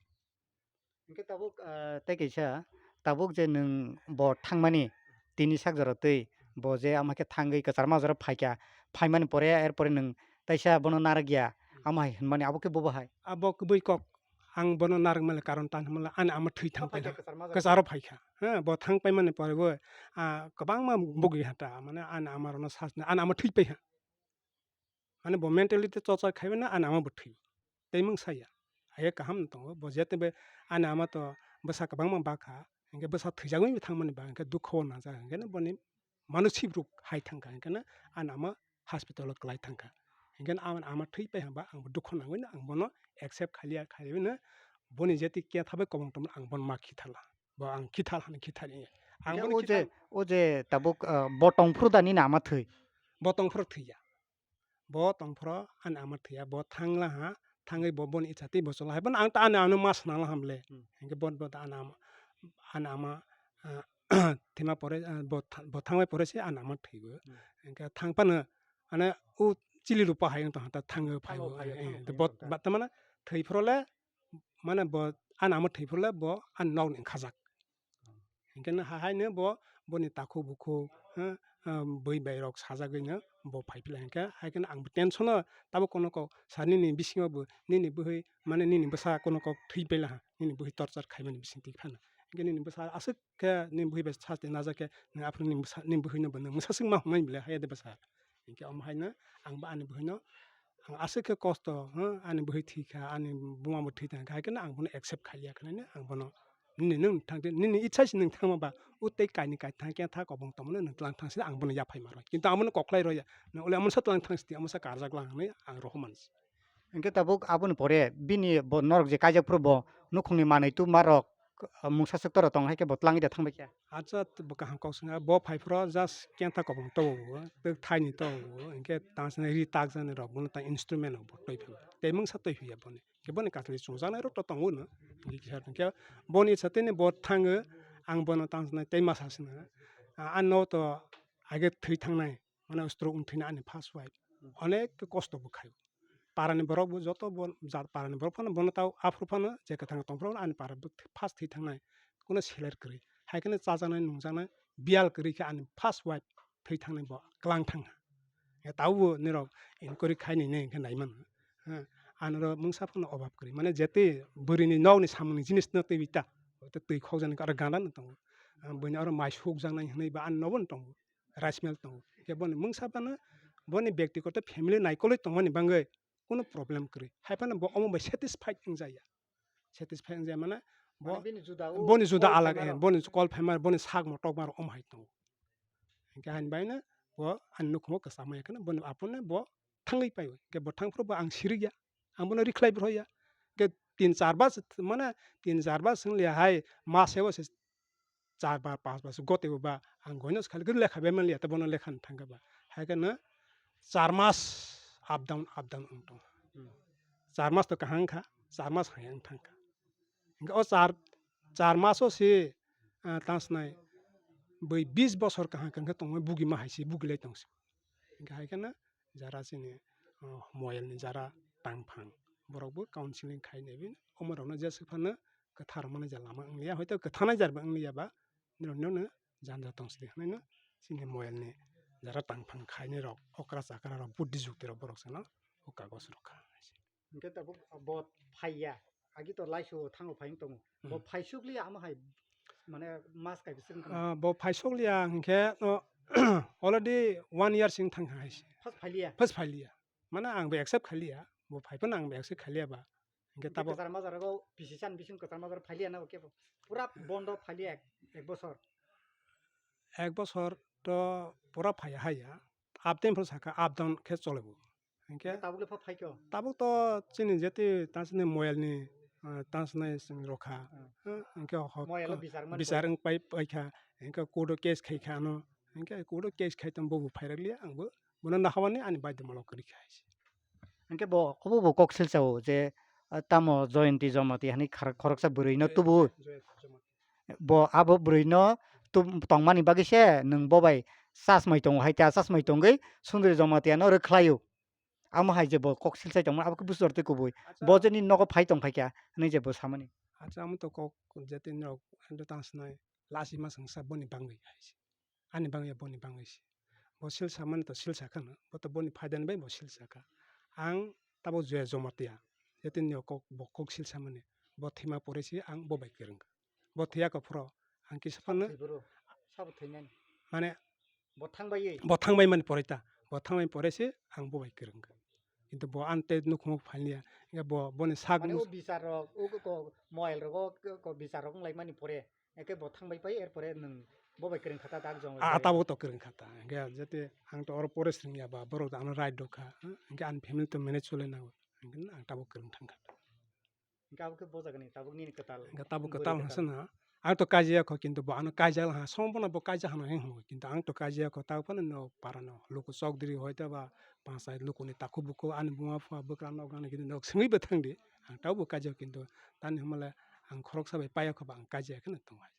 Hinkhe tabuk, ah, tei kaisa, tabuk je nwng bo thangmani, tini sak jora twi, bo je ama khe thangwi kwchar majra phaikha, phaimani pore, er pore nwng teisa bono narwkya, hmm, ama hai hwnmani, abo khe bo bahai? Abo kwbui kok, ang bono narwkmani karon tang hwnmale, ani ama thwi thang phaikha, kwcharo phaikha, ha, bo thang paimani pore bo, ah, kwbangma bugwi ha ta, mane ani ama rokno sasna, ani ama thwi paiha. Mane bo mentality chocha khaibai no ani ama bo thwi. Tei mung saya. Aye kaham no tongo. Bo jete be ani ama to bwsa kwbangma bakha. Hinkhe bwsa thwijagwi thangmani ba hinkhe dukho o najak. Hinkhe no boni manusi rok hai thangkha. Hinkhe no ani ama hospital o kwlai thangkha. Hinkhe no ani ama thwi pai hwnba ang bo dukho nangwi no ang bono accept khaliya khaiwi no boni jeti kya thabai kobong tongmani ang bono ma khithala. Bo ang khithal hwnwi khithal. Ang hinkhe bono o je, khithal o je tabuk, ah, bo tongphuru da nini ama thwi? Bo tongphuru thwiya. Bo tongphuru ani ama thwiya, bo thangla ha, thangwi bo boni icha tei bo chwla hai. Bono ang ta ani ano ma swnamla ham le. Hmm. Hinkhe bo, bo ta ani ama, ani ama, ah, thwima pore, ah, bo tha-, bo thangbai pore se ani ama thwibo. Hmm. Hwnkhe thang phano, mane, o chili rupa hai wng tong kha, ta thango phaibo. Thango phaibo, eh, thango eh, phaibo bo ta. Ba-, tamane thwi phuru le, mane, bo ani ama thwi phuru le bo ani nok ni wngkhajak. Hmm. Hwnkhe no ha-, haino bo, boni takhuk bukhuk, ha, ah, bui bai rok sajagwi no bo phai phila hwnkhe, hai kheno ang bo tension o tabuk kono kok sa nini bisingo bo nini bwhwi, mane, nini bwsa kono kok thwi paila ha, nini bwhwi torture khaimani bising twi phano. Hwnkhe nini bwsa aswk khe nini bwhwi bai sasti najak khe, nwng aphuru nini bwsa, nini bwhwino bo nwng mwsaswk ma hwnwi bwle haiya de bwsa. Hwnkhe omo haino ang bo ani bwhwino, ang aswk khe kosto, ha, ani bwhwi thwi kha, ani buma bo thwi thang kha, hai kheno ang bono accept khai ya kheno ang bono, nini nwng thang di, nini ichha se nwng thangma ba, o tei kaini kai thang khe tha kobong tongmano nwng tlang thang se ang bono yaphai ma rw. Kintu ang bono koklai rw ya, nwng ole omosa tlang thang se, omosa karjak lang hinwi ang rohor man se. Hwnkhe tabuk aboni pore bini bo norok je kaijak phuru bo nukhungni manwi tubuma rok, ah, mungsa swk tora tong hai khe bo twlangwi da thang bai khe. Acha, bo kaham kok swngya, bo phai phuru just kentha kobong tobo bo, twk thaini tobo bo, hwnkhe tang sini ri tak jani rok bono tang instrument rok bo twi phio. Tei mungsa twi phiya boni. Hwnkhe boni kathli chwngjaknai rok to tongo no. Hwnkhe boni satini bo thango, ang bono tang sini tei masa sini. Ah, ano to age thwi thangnai. Mane stroke wng thwina ani first wife. Hmm. Onek kosto bo khai. Parani borok bo joto bo jat parani borok phano bono tao aphuru phano je kwthang tong phuru ani para bo th-, first thwi thangnai. Kuno seler kwrwi. Hai kheno chajaknai nungjaknai biyal kwrwi khe ani first wife thwi thangnai bo klang thang ha. E tao bo nirok inquiry khai nini hwnkhe nai mano. Ha, anoro mungsa phano obab kwrwi. Mane jete bwrwini nokni samungni jinis no twi ta. Twi khokjaknai aro gana no tongo. Ah, buini aro mai sukjaknai hwnwi ba ani nobo no tongo. Rice mill tongo. Hwnkhe boni mungsa phano boni byaktigoto family naikolwi tongmani bagwi kuno problem kwrwi. Hai phano bo omo bai satisfied wngjaya. Satisfied wngjaya mane bo Mane bini juda o boni juda call alag, phaima eh, rok. Boni call phaima, boni sak motokma rok omo hai tongo. Hwnkhe haini baino bo ani nukhungo kwchama ya kheno boni aphuru bo thangwi paio. Hwnkhe bo thang phuru bo ang sirikya. Ang bono rikhlai bo rwya. Hwnkhe tin char bas, mane tin char bas wng liya hai mase o se char bar, panch bar se gotebo ba, ang goino se khali lekha bai manliya, tei bono lekha no thangkha ba. Hai kheno char mas up down, up down wng tong. Hmm. Char mas to kaham wngkha, char mas hai wng thangkha. Hingke o char, char mas o se, ah, tang snai bui bis bosor kaham kaham khe tongma bugi ma hai se, bugi lai tong se. Hingke hai kheno jara chini, ah, moyal ni jara tangphang, borok bo counseling khai nai bini, omo rok no jesa phano kwthar mani ja lama wng liya, hoito kwthanai jar bo wng liya ba, norok no janja tong sidi hinui no chini moyal ni jara tangphang khai nai rok, okra chakra rok, buddhi jukti rok borok se no o kagos rok kha. Hingke tabuk bo phaiya, agi to laisio thango phai wng tongo, bo Hmm. phaisuk liya amo hai mane mas kai bising wng kha. Ah, bo phaisuk liya hingke no already one year sing thang hai se. First phai liya? First phai liya. Mane ang bo accept khai liya, bo phai phano ang bo accept khai liya ba. Hingke Hingke tabo kwchar majaro pisi chan bising kwchar majaro phai liya na bo kebo? Pura bondo phai liya ek, ek bosor. Ek bosor to pura phai ya hai ya. Up down phano saka, up down khe chole bo. Hingke Hingke tabuk le pha phai kho? Tabuk to chini jeti tang sini moyal ni, ah, tang sini sing rokha. Hmm. Ah, hingke ho Moyal o bichar mani bichar pore. Wng pai, pai kha. Hingke court o case khai kha ano. Hingke court o case khai tong bo bo phai rok liya ang bo. Bono nahamani ani baidya molo kwrwi kha hai se. Hingke bo, obo bo kok silsa o je, ah, tamo Jayanti Jamatia hani khar-, khoroksa bwrwi no Eh, tubu. Jayanti Jamatia. Bo abo bwrwi no tu-, tongmani bagwi se nwng bo bai chasmai tongo hai ta, chasmai tongwi Sundri Jamatia no rwkhlai o. Amo hai je bo kok silsai tongmani abo khe bwswk twi kubui. Acha. Bo je nini nogo phai tong khai kha hinui je bo samani. Acha, amo to kok je tini rok ando tang sinai lasi ma swngsa boni bangwi hai se. Ani bangwi ya boni bangwi se. Bo silsa mani to silsa khano, bo to boni phaidani bai bo silsa kha. Ang tabo Joya Jomatia, je tini o kok, bo kok silsa mani, bo thwima pore se ang bo bai kwrwng kha. Bo thwiya kha phuru, ang kisa phano Thwi boro, sabo thwinani. Mane Bo thangbai. Bo thangbai mani pore ta, bo thangbai pore se ang bo bai kwrwng kha. Kintu bo ang tei nukhung phai liya, bo, boni sak Mane o bichar rok, o ko, ko, moyal rok, o ko, ko bichar rok wng lai mani pore. Eke bo thang bai pai, er pore nwng bo bai kwrwng kha ta, dak jong bai. A, tabuk to kwrwng kha ta. Hingke jete ang to oro pore swrwng ya ba, borok to ano right rw kha. Hingke ani family to manage chole nango. Hingke ang tabuk kwrwng thang kha ta. Hingke abo khe bo jaga ni tabuk nini kwtal. Hingke tabuk bwrwi kwtal kwtal. Hwnsa na. Ang to kaijaya kho, kintu bo ano kaijak ha, sombona bo kaijak hano heng hwngo. Kintu ang to kaijaya kho, tabuk phano no para no. Luku chok diri hoite ba, panchayat luku ni takhuk bukhuk ani buma pha bwkra nok nani kintu nok swngwi bo thang di. Ang tabuk bo kaijak, kintu tani hwnmale ang khoroksa bai paiya kho ba ang kaijaya kheno tong hai.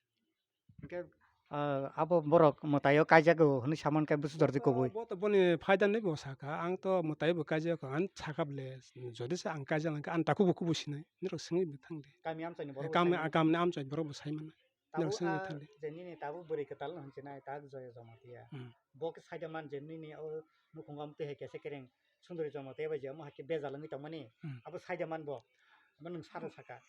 Hingke ah, abo borok mwtaio kaijago hwnwi saman khe bwswk jordi kubui. Bo to boni phaida ni bo sakha, ang to mwtai bo kaijago, ang sakha bole, jodi se ang kaijak lang khe ang takhuk bo kubui sinai, norok swngwi bo thang di. Kami amchaini borok bo Kami, sai mano. Kami ni amchai borok bo sai mano. Tabuk norok swngwi ah, thang di. Je nini tabuk bwrwi kwtal no hwnwi chinai, tak Joya Jamatia. Hmm. Bo khe saida man je nini o nukhung o amtwi hai kaisa kereng Sundori Jamatia bai je omo hai khe bejal wngwi tongmani. Hmm. Abo saida man bo. Abo nwng sara saka.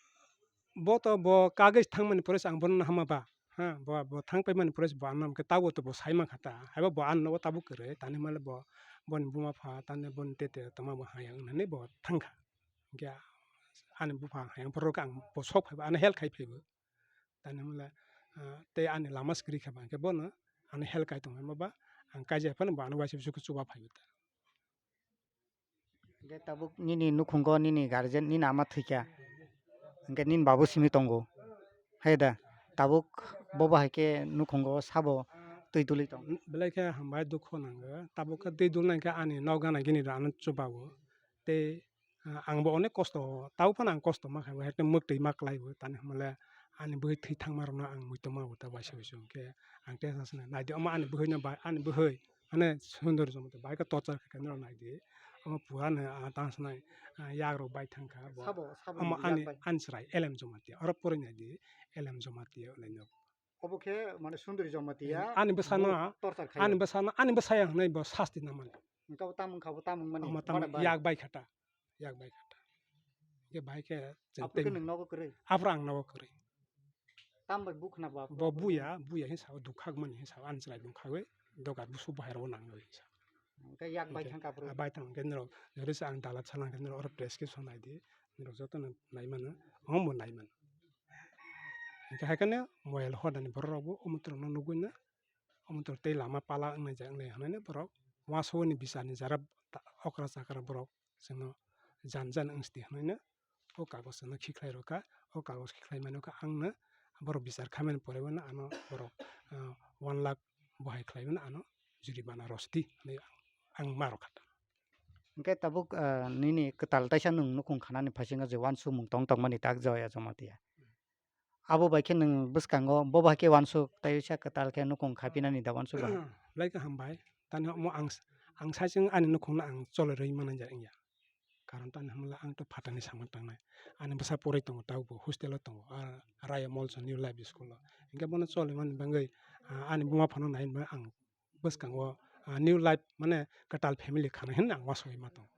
Bo to bo kagwi thangmani pore se ang bono hama ba. Ha, bo, bo thang paimani pore se bo ano hwnkhe tabuk to bo sai mankha ta. Haibo bo ano nogo tabuk kwrwi, tani hwnmale bo, boni buma pha, tani boni tete tongma bo hayang hwnwi bo thangkha. Hwnkhe ani bupha hayang phuru khe ang bo sok phaibo, ano help khai phaibo. Tani hwnmale, ah, tei ani lama swkri khe ba hwnkhe bono ano help kai tongma ba, ang kaijak phano bo ano waisa bwswk chuba phaibo ta. Hwnkhe tabuk nini nukhungo nini guardian, nini ama thwikha. Hwnkhe nini babu simi tongo. Hai da, tabuk bo bahai khe nukhungo sabo twi duli tong. Belai khe hambai dukhu nango. Tabuk khe twi dulnai khe ani nok gana gini rw ano chubago. Tei, ah, ang bo onek kosto, tabuk phano ang kosto ma khai bo, hete mwktwi ma klai bo. Tani hwnmale ani bwrwi thwi thangma rokno ang muitu ma bo ta waisa waisa hwnkhe ang tei sa swnai. Naidi omo ani bwrwi no bai, ani bwrwi. Mane Sundori Jamatia bai khe torchar khe norok nai di. Omo pura no, ah, tang sanai, ah, yak rok bai thang kha bo. Sabo, sabo Omo ni yak ani, bai. Ani chwrai L M Jamatia. Oro poroi nai di L M Jamatia hwnwi no. Obo khe mane Sundori Jamatia Ani bwsano, bo torchar khaio. Ani bwsano, ani bwsaya hwnwi bo sasti na mani. Wngkha bo tamung kha bo tamung mani Omo tamung bana bai. Yak bai kha ta. Yak bai kha ta. Hwnkhe bai khe chwng Aphuru khe tei nwng nogo kwrwi? Aphuru ang nogo kwrwi. Tam bai bukhna ba Bo buya, buya hinsa o dukhak mani hinsa o ani chwrai dukhagwi dogar busu bahai rok nangwi hinsa. Hwnkhe yak bai Hwnkhe thang kha aphuru. A bai thang khe norok jodi se ang dalat salang khe norok oro prescription nai di, norok joto no nai mano, omo bo nai mano. Hwnkhe hai kheno mobile hodani borok rok bo omo twrwng no nugwi no, omo twrwng tei lama pala wngnai ja wngnai hwnwi no borok uansukgwi ni bisar ni jara okra chakra borok chwngno jan jan wngsti hwnwi no o kagoz no khikhlai rwkha, o kagoz khikhlai mani wngkha ang no borok bichar khaimani pore bo no ano borok, ah, one lakh bohai khlai mano ano jurimana rwsti hinwi ang ma rwkha ta. Hwnkhe tabuk, ah, nini kwtal taisa nwng nukhung khanani phaisingno je uansukmung tong tongmani tak Joya Jamatia. Abo bai khe nwng bwskango bo bai khe uansuk tei uaisa kwtal khe nukhung khapinani da uansuk ba. Belai khe hambai. Tani omo ang, ang saichung ani nukhungno ang choloi rwui mananja wngya. Karon tani hwnmale ang to phatani samung tangnai. Ani bwsa poroi tongo, tabukbo hostel o tongo, ah, Raya Molso New Life School o. Hwnkhe bono choli mani bagwi, ah, ani buma phano nai hwnba ang bwskango, ah, new life mane kwtal family khanai hwnwi ang uansugwi ma tongo.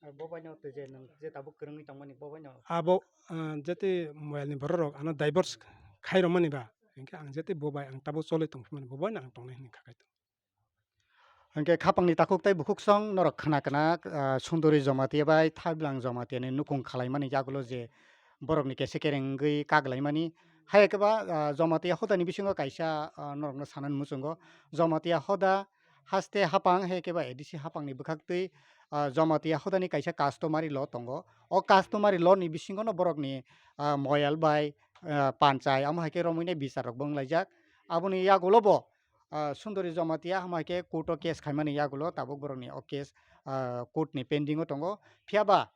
Ar bo baino twi je nwng je tabuk kwrwngwi tongmani bo baino? Abo, ah, jete mobile ni borok rok ano divorce khai rwmani ba, hwnkhe ang jete bo bai ang tabuk choli tongphimani bo baino ang tongnai hwnwi kha khai tongo. Hwnkhe khapangni takhuk tei bukhuksong norok khna khna, ah, Sundori Jamatia bai Thaiblang Jamatia ni nukhung khalaimani yagulo je borokni kese kereng wngwi kaglaimani. Hai khe ba, ah, Jamatia hodani bisingo kaisa, ah, norokno sanani muchungo. Jamatia hoda haste hapang, hai khe ba A D C hapangni bwkhaktwi, ah, Jamatia hodani kaisa customary law tongo. O customary law ni bisingono borokni, ah, moyal bai, ah, panchai, amo hai khe romwi nai bichar rokbo wnglaijak. Aboni yagulo bo, ah, Sundori Jamatia hama hai khe court o case khaimani yagulo tabuk borokni o case, ah, court ni pending o tongo. Phiya ba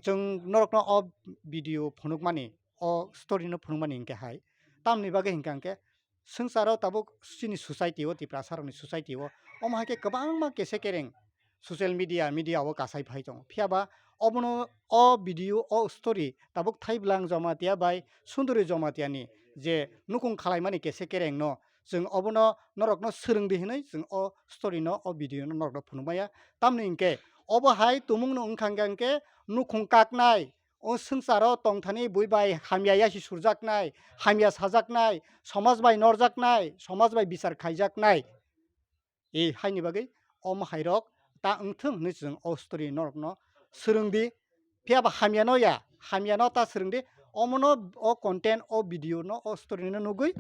chwng norokno o video phunukmani, o story no phunukmani hinkhe hai tamni bagwi hinkha hinkhe swngcharo tabuk chini society o, Tiprasa rokni society o, omo hai khe kwbangma kese kereng social media, media o kasai phai tongo. Phiya ba obono o video, o story tabuk Thaiblang Jamatia bai Sundori Jamatia ni je nukhung khalaimani kese kereng no, chwng obono norokno swrwng di hinwi chwng o story no, o video no norokno phunukmaya. Tamni hinkhe obo hai tumung no wngkha hinkhe nukhung kaknai, o swngcharo tongthani bui bai hamya yasi surjaknai, hamya sajaknai, somaj bai norjaknai, somaj bai bichar khaijaknai. E haini bagwi omo hairok ta wngthung hinwi chwng o story norokno swrwng di. Phiya ba hamya no ya, hamya no ta swrwng di. Omono o content, o video no, o story no nugwi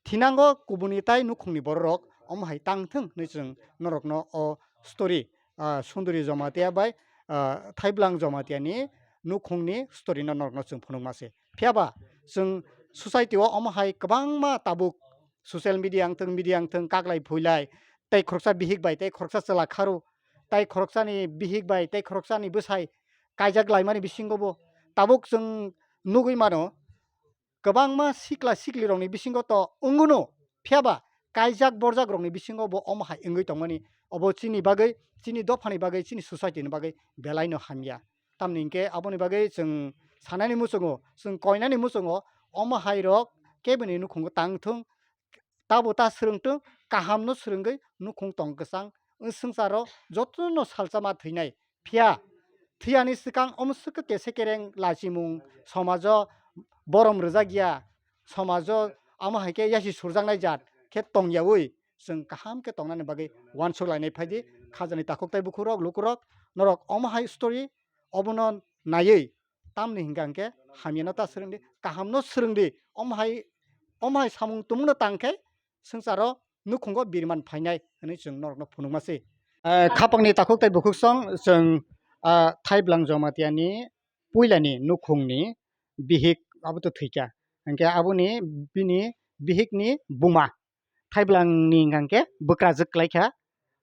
thinango kubuni tai nukhungni bororok omo hai tang thung hinwi chwng norokno o story, ah, Sundori Jamatia bai, ah, Thaiblang Jamatia ni nukhungni story no norokno chwng phunukma se. Phiya ba chwng society o omo hai kwbangma tabuk social media wngthung, media wngthung, kaklai phuilai, tei khoroksa bihik bai, tei khoroksa chwla kharu, tei khoroksani bihik bai, tei khoroksani bwsai kaijak laimani bisingo bo tabuk chwng nugwi mano. Kwbangma sikla siklirokni bisingo to wngwno Phiya ba kaijak borjak rokni bisingo bo omo hai wngwi tongmani, obo chini bagwi, chini dophani bagwi, chini society ni bagwi belai no hamya. Tamni hinkhe aboni bagwi chwng sanani muchungo, chwng koinani muchungo, omo hai rok kebini nukhungo tang thung, tabo ta swrwng thung, kaham no swrwngwi nukhung tong kwchang, swngcharo jotono salsa ma thwinai. Phiya thwiyani swkang omo swkhe kese kereng lachimung, somajo borom rwjak ya, somajo amo hai khe yasi surjaknai jat khe tong yaui, chwng kaham khe tongnani bagwi uansuk lainai phai di. Khajani takhuk tei bukhuk rok, luku rok, norok omo hai story obono naiwi tamni hinkha hinkhe hamyano ta swrwng di, kaham no swrwng di, omo hai, omo hai samung tumung no tang khe swngcharo nukhungo biriman phainai hwnwi chwng norokno phunukma se. Eh, khapangni takhuk tei bukhuk song chwng, ah, Thaiblang Jamatia ni puilani nukhungni bihik abo to thwikha. Hinkhe aboni bini bihikni buma Thaiblang ni hinkha hinkhe bwkrajwk klaikha.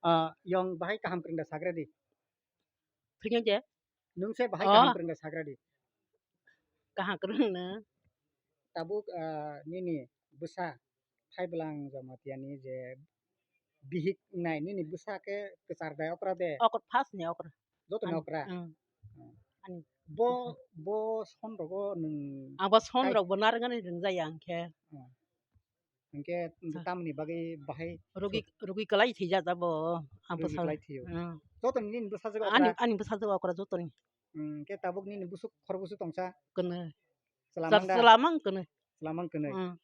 Ah, yong bahai kaham kwrwngda sagra di. Thwikha je? Nwng se bahai Oh. kaham kwrwngda sagra di. Kaham kwrwngno. Tabuk, ah, nini bwsa Thaiblang Jamatia ni je bihik nai nini bwsa khe kwchar de okra de? Okra first ni okra. Joto ni Ani, okra? Mm. Ani. Bo, bo son rogo nwng Abo son kai- rok bo narwgani rwngjaya hinkhe. Mm. Hinkhe Ah. tamni bagwi bahai Rugi, rugi kwlai thwijak abo. Ang Rugi bwsa-, kwlai thwiyo. Mm. Joto nini bwsajwk Ani, okra? Ani bwsajwk okra jotoni. Mm, hinkhe tabuk nini busuk khor busuk tongsa? Kwnwi. Chwlamang da? Chwlamang kwnwi. Chwlamang kwnwi. Mm.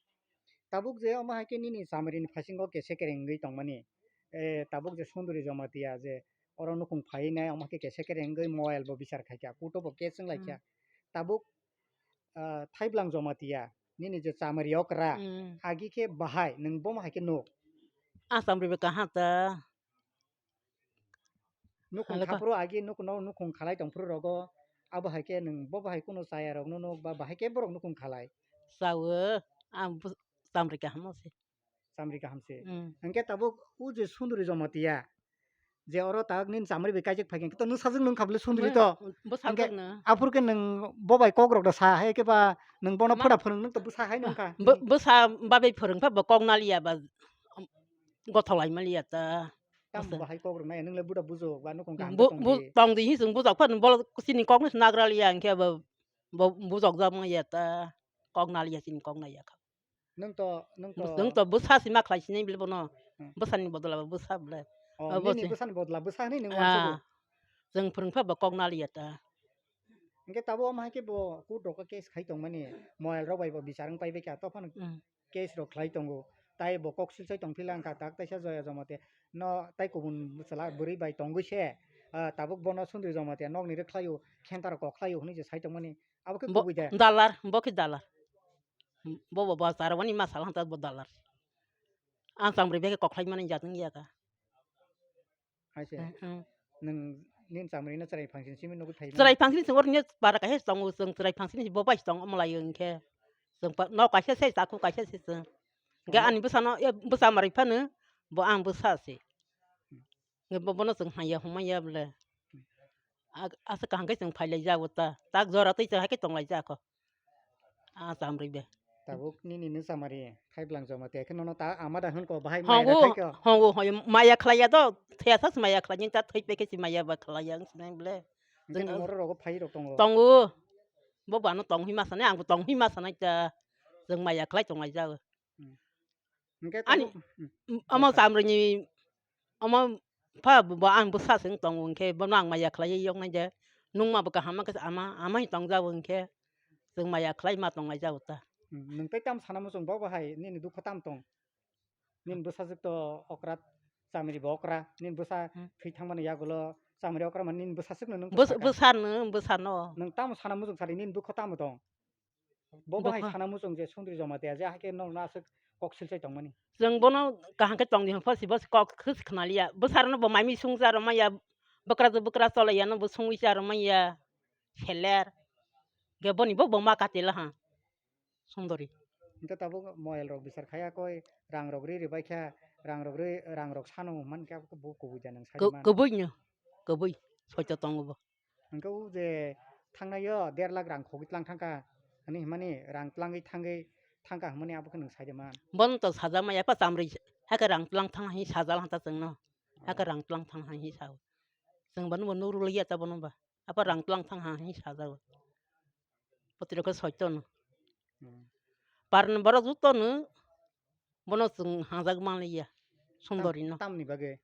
Tabuk je omo hai khe nini chamari ni phasingo kese kereng wngwi tongmani. Eh, tabuk je Sunduri Jamatia je oro nukhung phai nai omo khe kese kereng wngwi mobile bo bichar khai kha, kuto bo case wng lai kha. Mm. Tabuk, ah, Thaiblang Jamatia nini je chamari okra Mm. agi khe bahai nwng bomo hai khe nuk. Ah, chamari bo kaham ta. Nukhung Hala ka- khaphuru agi nuk-, no nukhung khalai tongphuru rogo, abo hai khe nwng bo bahai kunu chaya rokno nuk ba bahai khe borok nukhung khalai. Chawo, ang bu-, chamri kaham se. Chamri kaham se. Mm. Hinkhe tabuk o je Sunduri Jamatia, je oro tabuk nini chamri bai kaijak phai khe to nwsajwk nwng kha bwle Sunduri to. Bo, bo Hinkhe sajwk no. Aphuru khe nwng bo bai kok rok da sa hai khe ba nwng bono Ma- phoda phwrwng nwng to bwsa hai nwng kha. Bo, bwsa babai phwrwng pha bo kok naliya ba, um, gothok lai maliya ta. Tam Asa. Bahai kok rok nai, nwng le buda bujok ba nukhung kaham Bu-, khe tong bu-, di. Tong di hi chwng bujok phan bol chini kok no nagra liya hinkhe bo, bo bujok jak maya ta kok naliya chini kok naiya kha. Nwng to, nwng to Bus-, nwng to bwsa si ma khlai sinai bile bono. Hmm. Bwsani bodol abo bwsa bile. Oh, Abo nini se. Bwsani bodol bwsa hinwi nwng Ah. Uansugo. Chwng phwrwng pha bo kok naliya ta. Hinkhe tabuk omo hai khe bo court rok o case khai tongmani, mobile rok bai bo bichar wng pai bai kha, to phano Hmm. case rok khlai tongo. Tai bo kok silsai tong phila wngkha, tak taisa Joya Jamatia no tai kubun chwla bwrwi bai tongwi se, ah, tabuk bono Sundri Jamatia nokni rwkhlaio, khenta rok kok khlaio hwnwi se sai tongmani. Abo khe Bo kubui de. Dalar, bo khe dalar. Bo bo bo charwani ma sal hanta bo dalar. Ang chamri bai khe kok khlai mani jat wng ya kha. Hai se. Hmm, hmm. Nwng nini chamri no chwrai phangsini simi nugwi phai mano? Chwrai phangsini chwng oroni para kaisa tongo, chwng chwrai phangsini bo bai tong omo lai wng khe. Chwng pa-, nok kaisa se, takhuk kaisa se chwng. Hinkhe Omo? Ani bwsano, e, bwsa mwrwi phano bo ang bwsa se. Hmm. Hinkhe bo-, bono chwng hamya hwnmaya bwle. Hmm. A-, aswk kaham khe chwng phai lai jago ta. Tak jora twi chwng hai khe tong lai jako. Ah, chamri be. Tabuk nini no chamari, Thaiblang Jamatia khe nono ta ama da hwn ko, bahai Hongo, maya khai ko. Hongo, hongo, maya khlai ya do, thaya sa maya khlai ni ta thoi pe khe si maya ba khlai yang sinai ble. Hinkhe Jeng- noro rogo phai rok tongo. Tongo. Bo bano tong hi ma sanai, ang bo tong hi ma sanai ta. Jeng maya khlai tong lai jago. Hmm. Hinkhe Ani, tabuk, hmm. Amo Bwsa. Chamri ni, amo pha bo, bo ang bwsa se wng tongo hinkhe bono ang maya khlai yok nai je. Nung ma bo kaham ma khe ama, ama hi tong jago hinkhe. Chwng maya khlai ma tong lai jago ta. Hmm, nwng tei tam sana muchung bo bahai nini dukho tam tong? Nini bwsajwk to okra, chamri bo okra, nini bwsa Hmm. thwi thangmani yagulo chamri okra mani nini bwsajwk no nwng Bwsa, bwsa no, bwsa no. Nwng tamo sana muchung sadi nini dukho tamo tong? Bo bahai Dukho. Sana muchung je Sundri Jamatia je hai khe nokno aswk kok silsai tongmani. Chwng bono kaham khe tong di hwn pha si bo kok khe si khna liya. Bwsa rok no bo mai mi sung cha rw manya, bwkra bwkra cholai ya no bo sungwi cha rw manya. Seler. Ge boni bo bo ma kati la ha. Sundori. Hinkhe tabuk mobile rok bichar khaya koi, rang rok ri ri bai kha, rang rok ri, rang rok sano man khe bo kubui da nang Ku-, sai man. Kubui no, kubui, soito tongo bo. Hinkhe o je thangnaio der lakh rang khogwi tlang thangkha, ani himani rang tlangwi thangwi thangka hwnmani abo khe nwng saide man. Bono to sajak maya, apa chamrwi hakhe rang tlang thang hai sajal hanta chwngno. Hakhe rang tlang thang hai sao. Chwng bono bo nurul ya ta bono ba. Apa rang tlang thang hai sajao. Potiro khe soito no. Hmm. Parni borok joto no bono chwng hajak manliya. Sundori no. Tamni bagwi?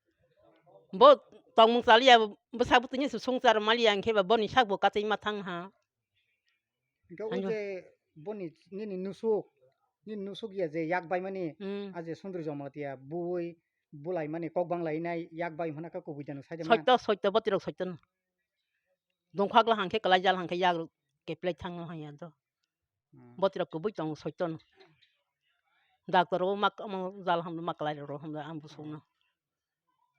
Bo tongmung chaliya, bwsa bwtwini se songchar maliya, hwnkhe ba boni sak bo kachaima thang ha. Hwnkhe o je boni nini nusuk, nini nusuk ya je yak baimani, hmm, a je Sundri Jamatia bui bulai mani kok bang lainai yak bai hwnna khe kubui dano saide man. Soito, soito, botirok soito no. Dongkhak la hangkhe, kalai jal hangkhe yak keplai thangno hanya do. Hmm. Botirok kubui tong soito no. Doctor o mak, omo jal hamno mak kalai ro hamno ang busuk no.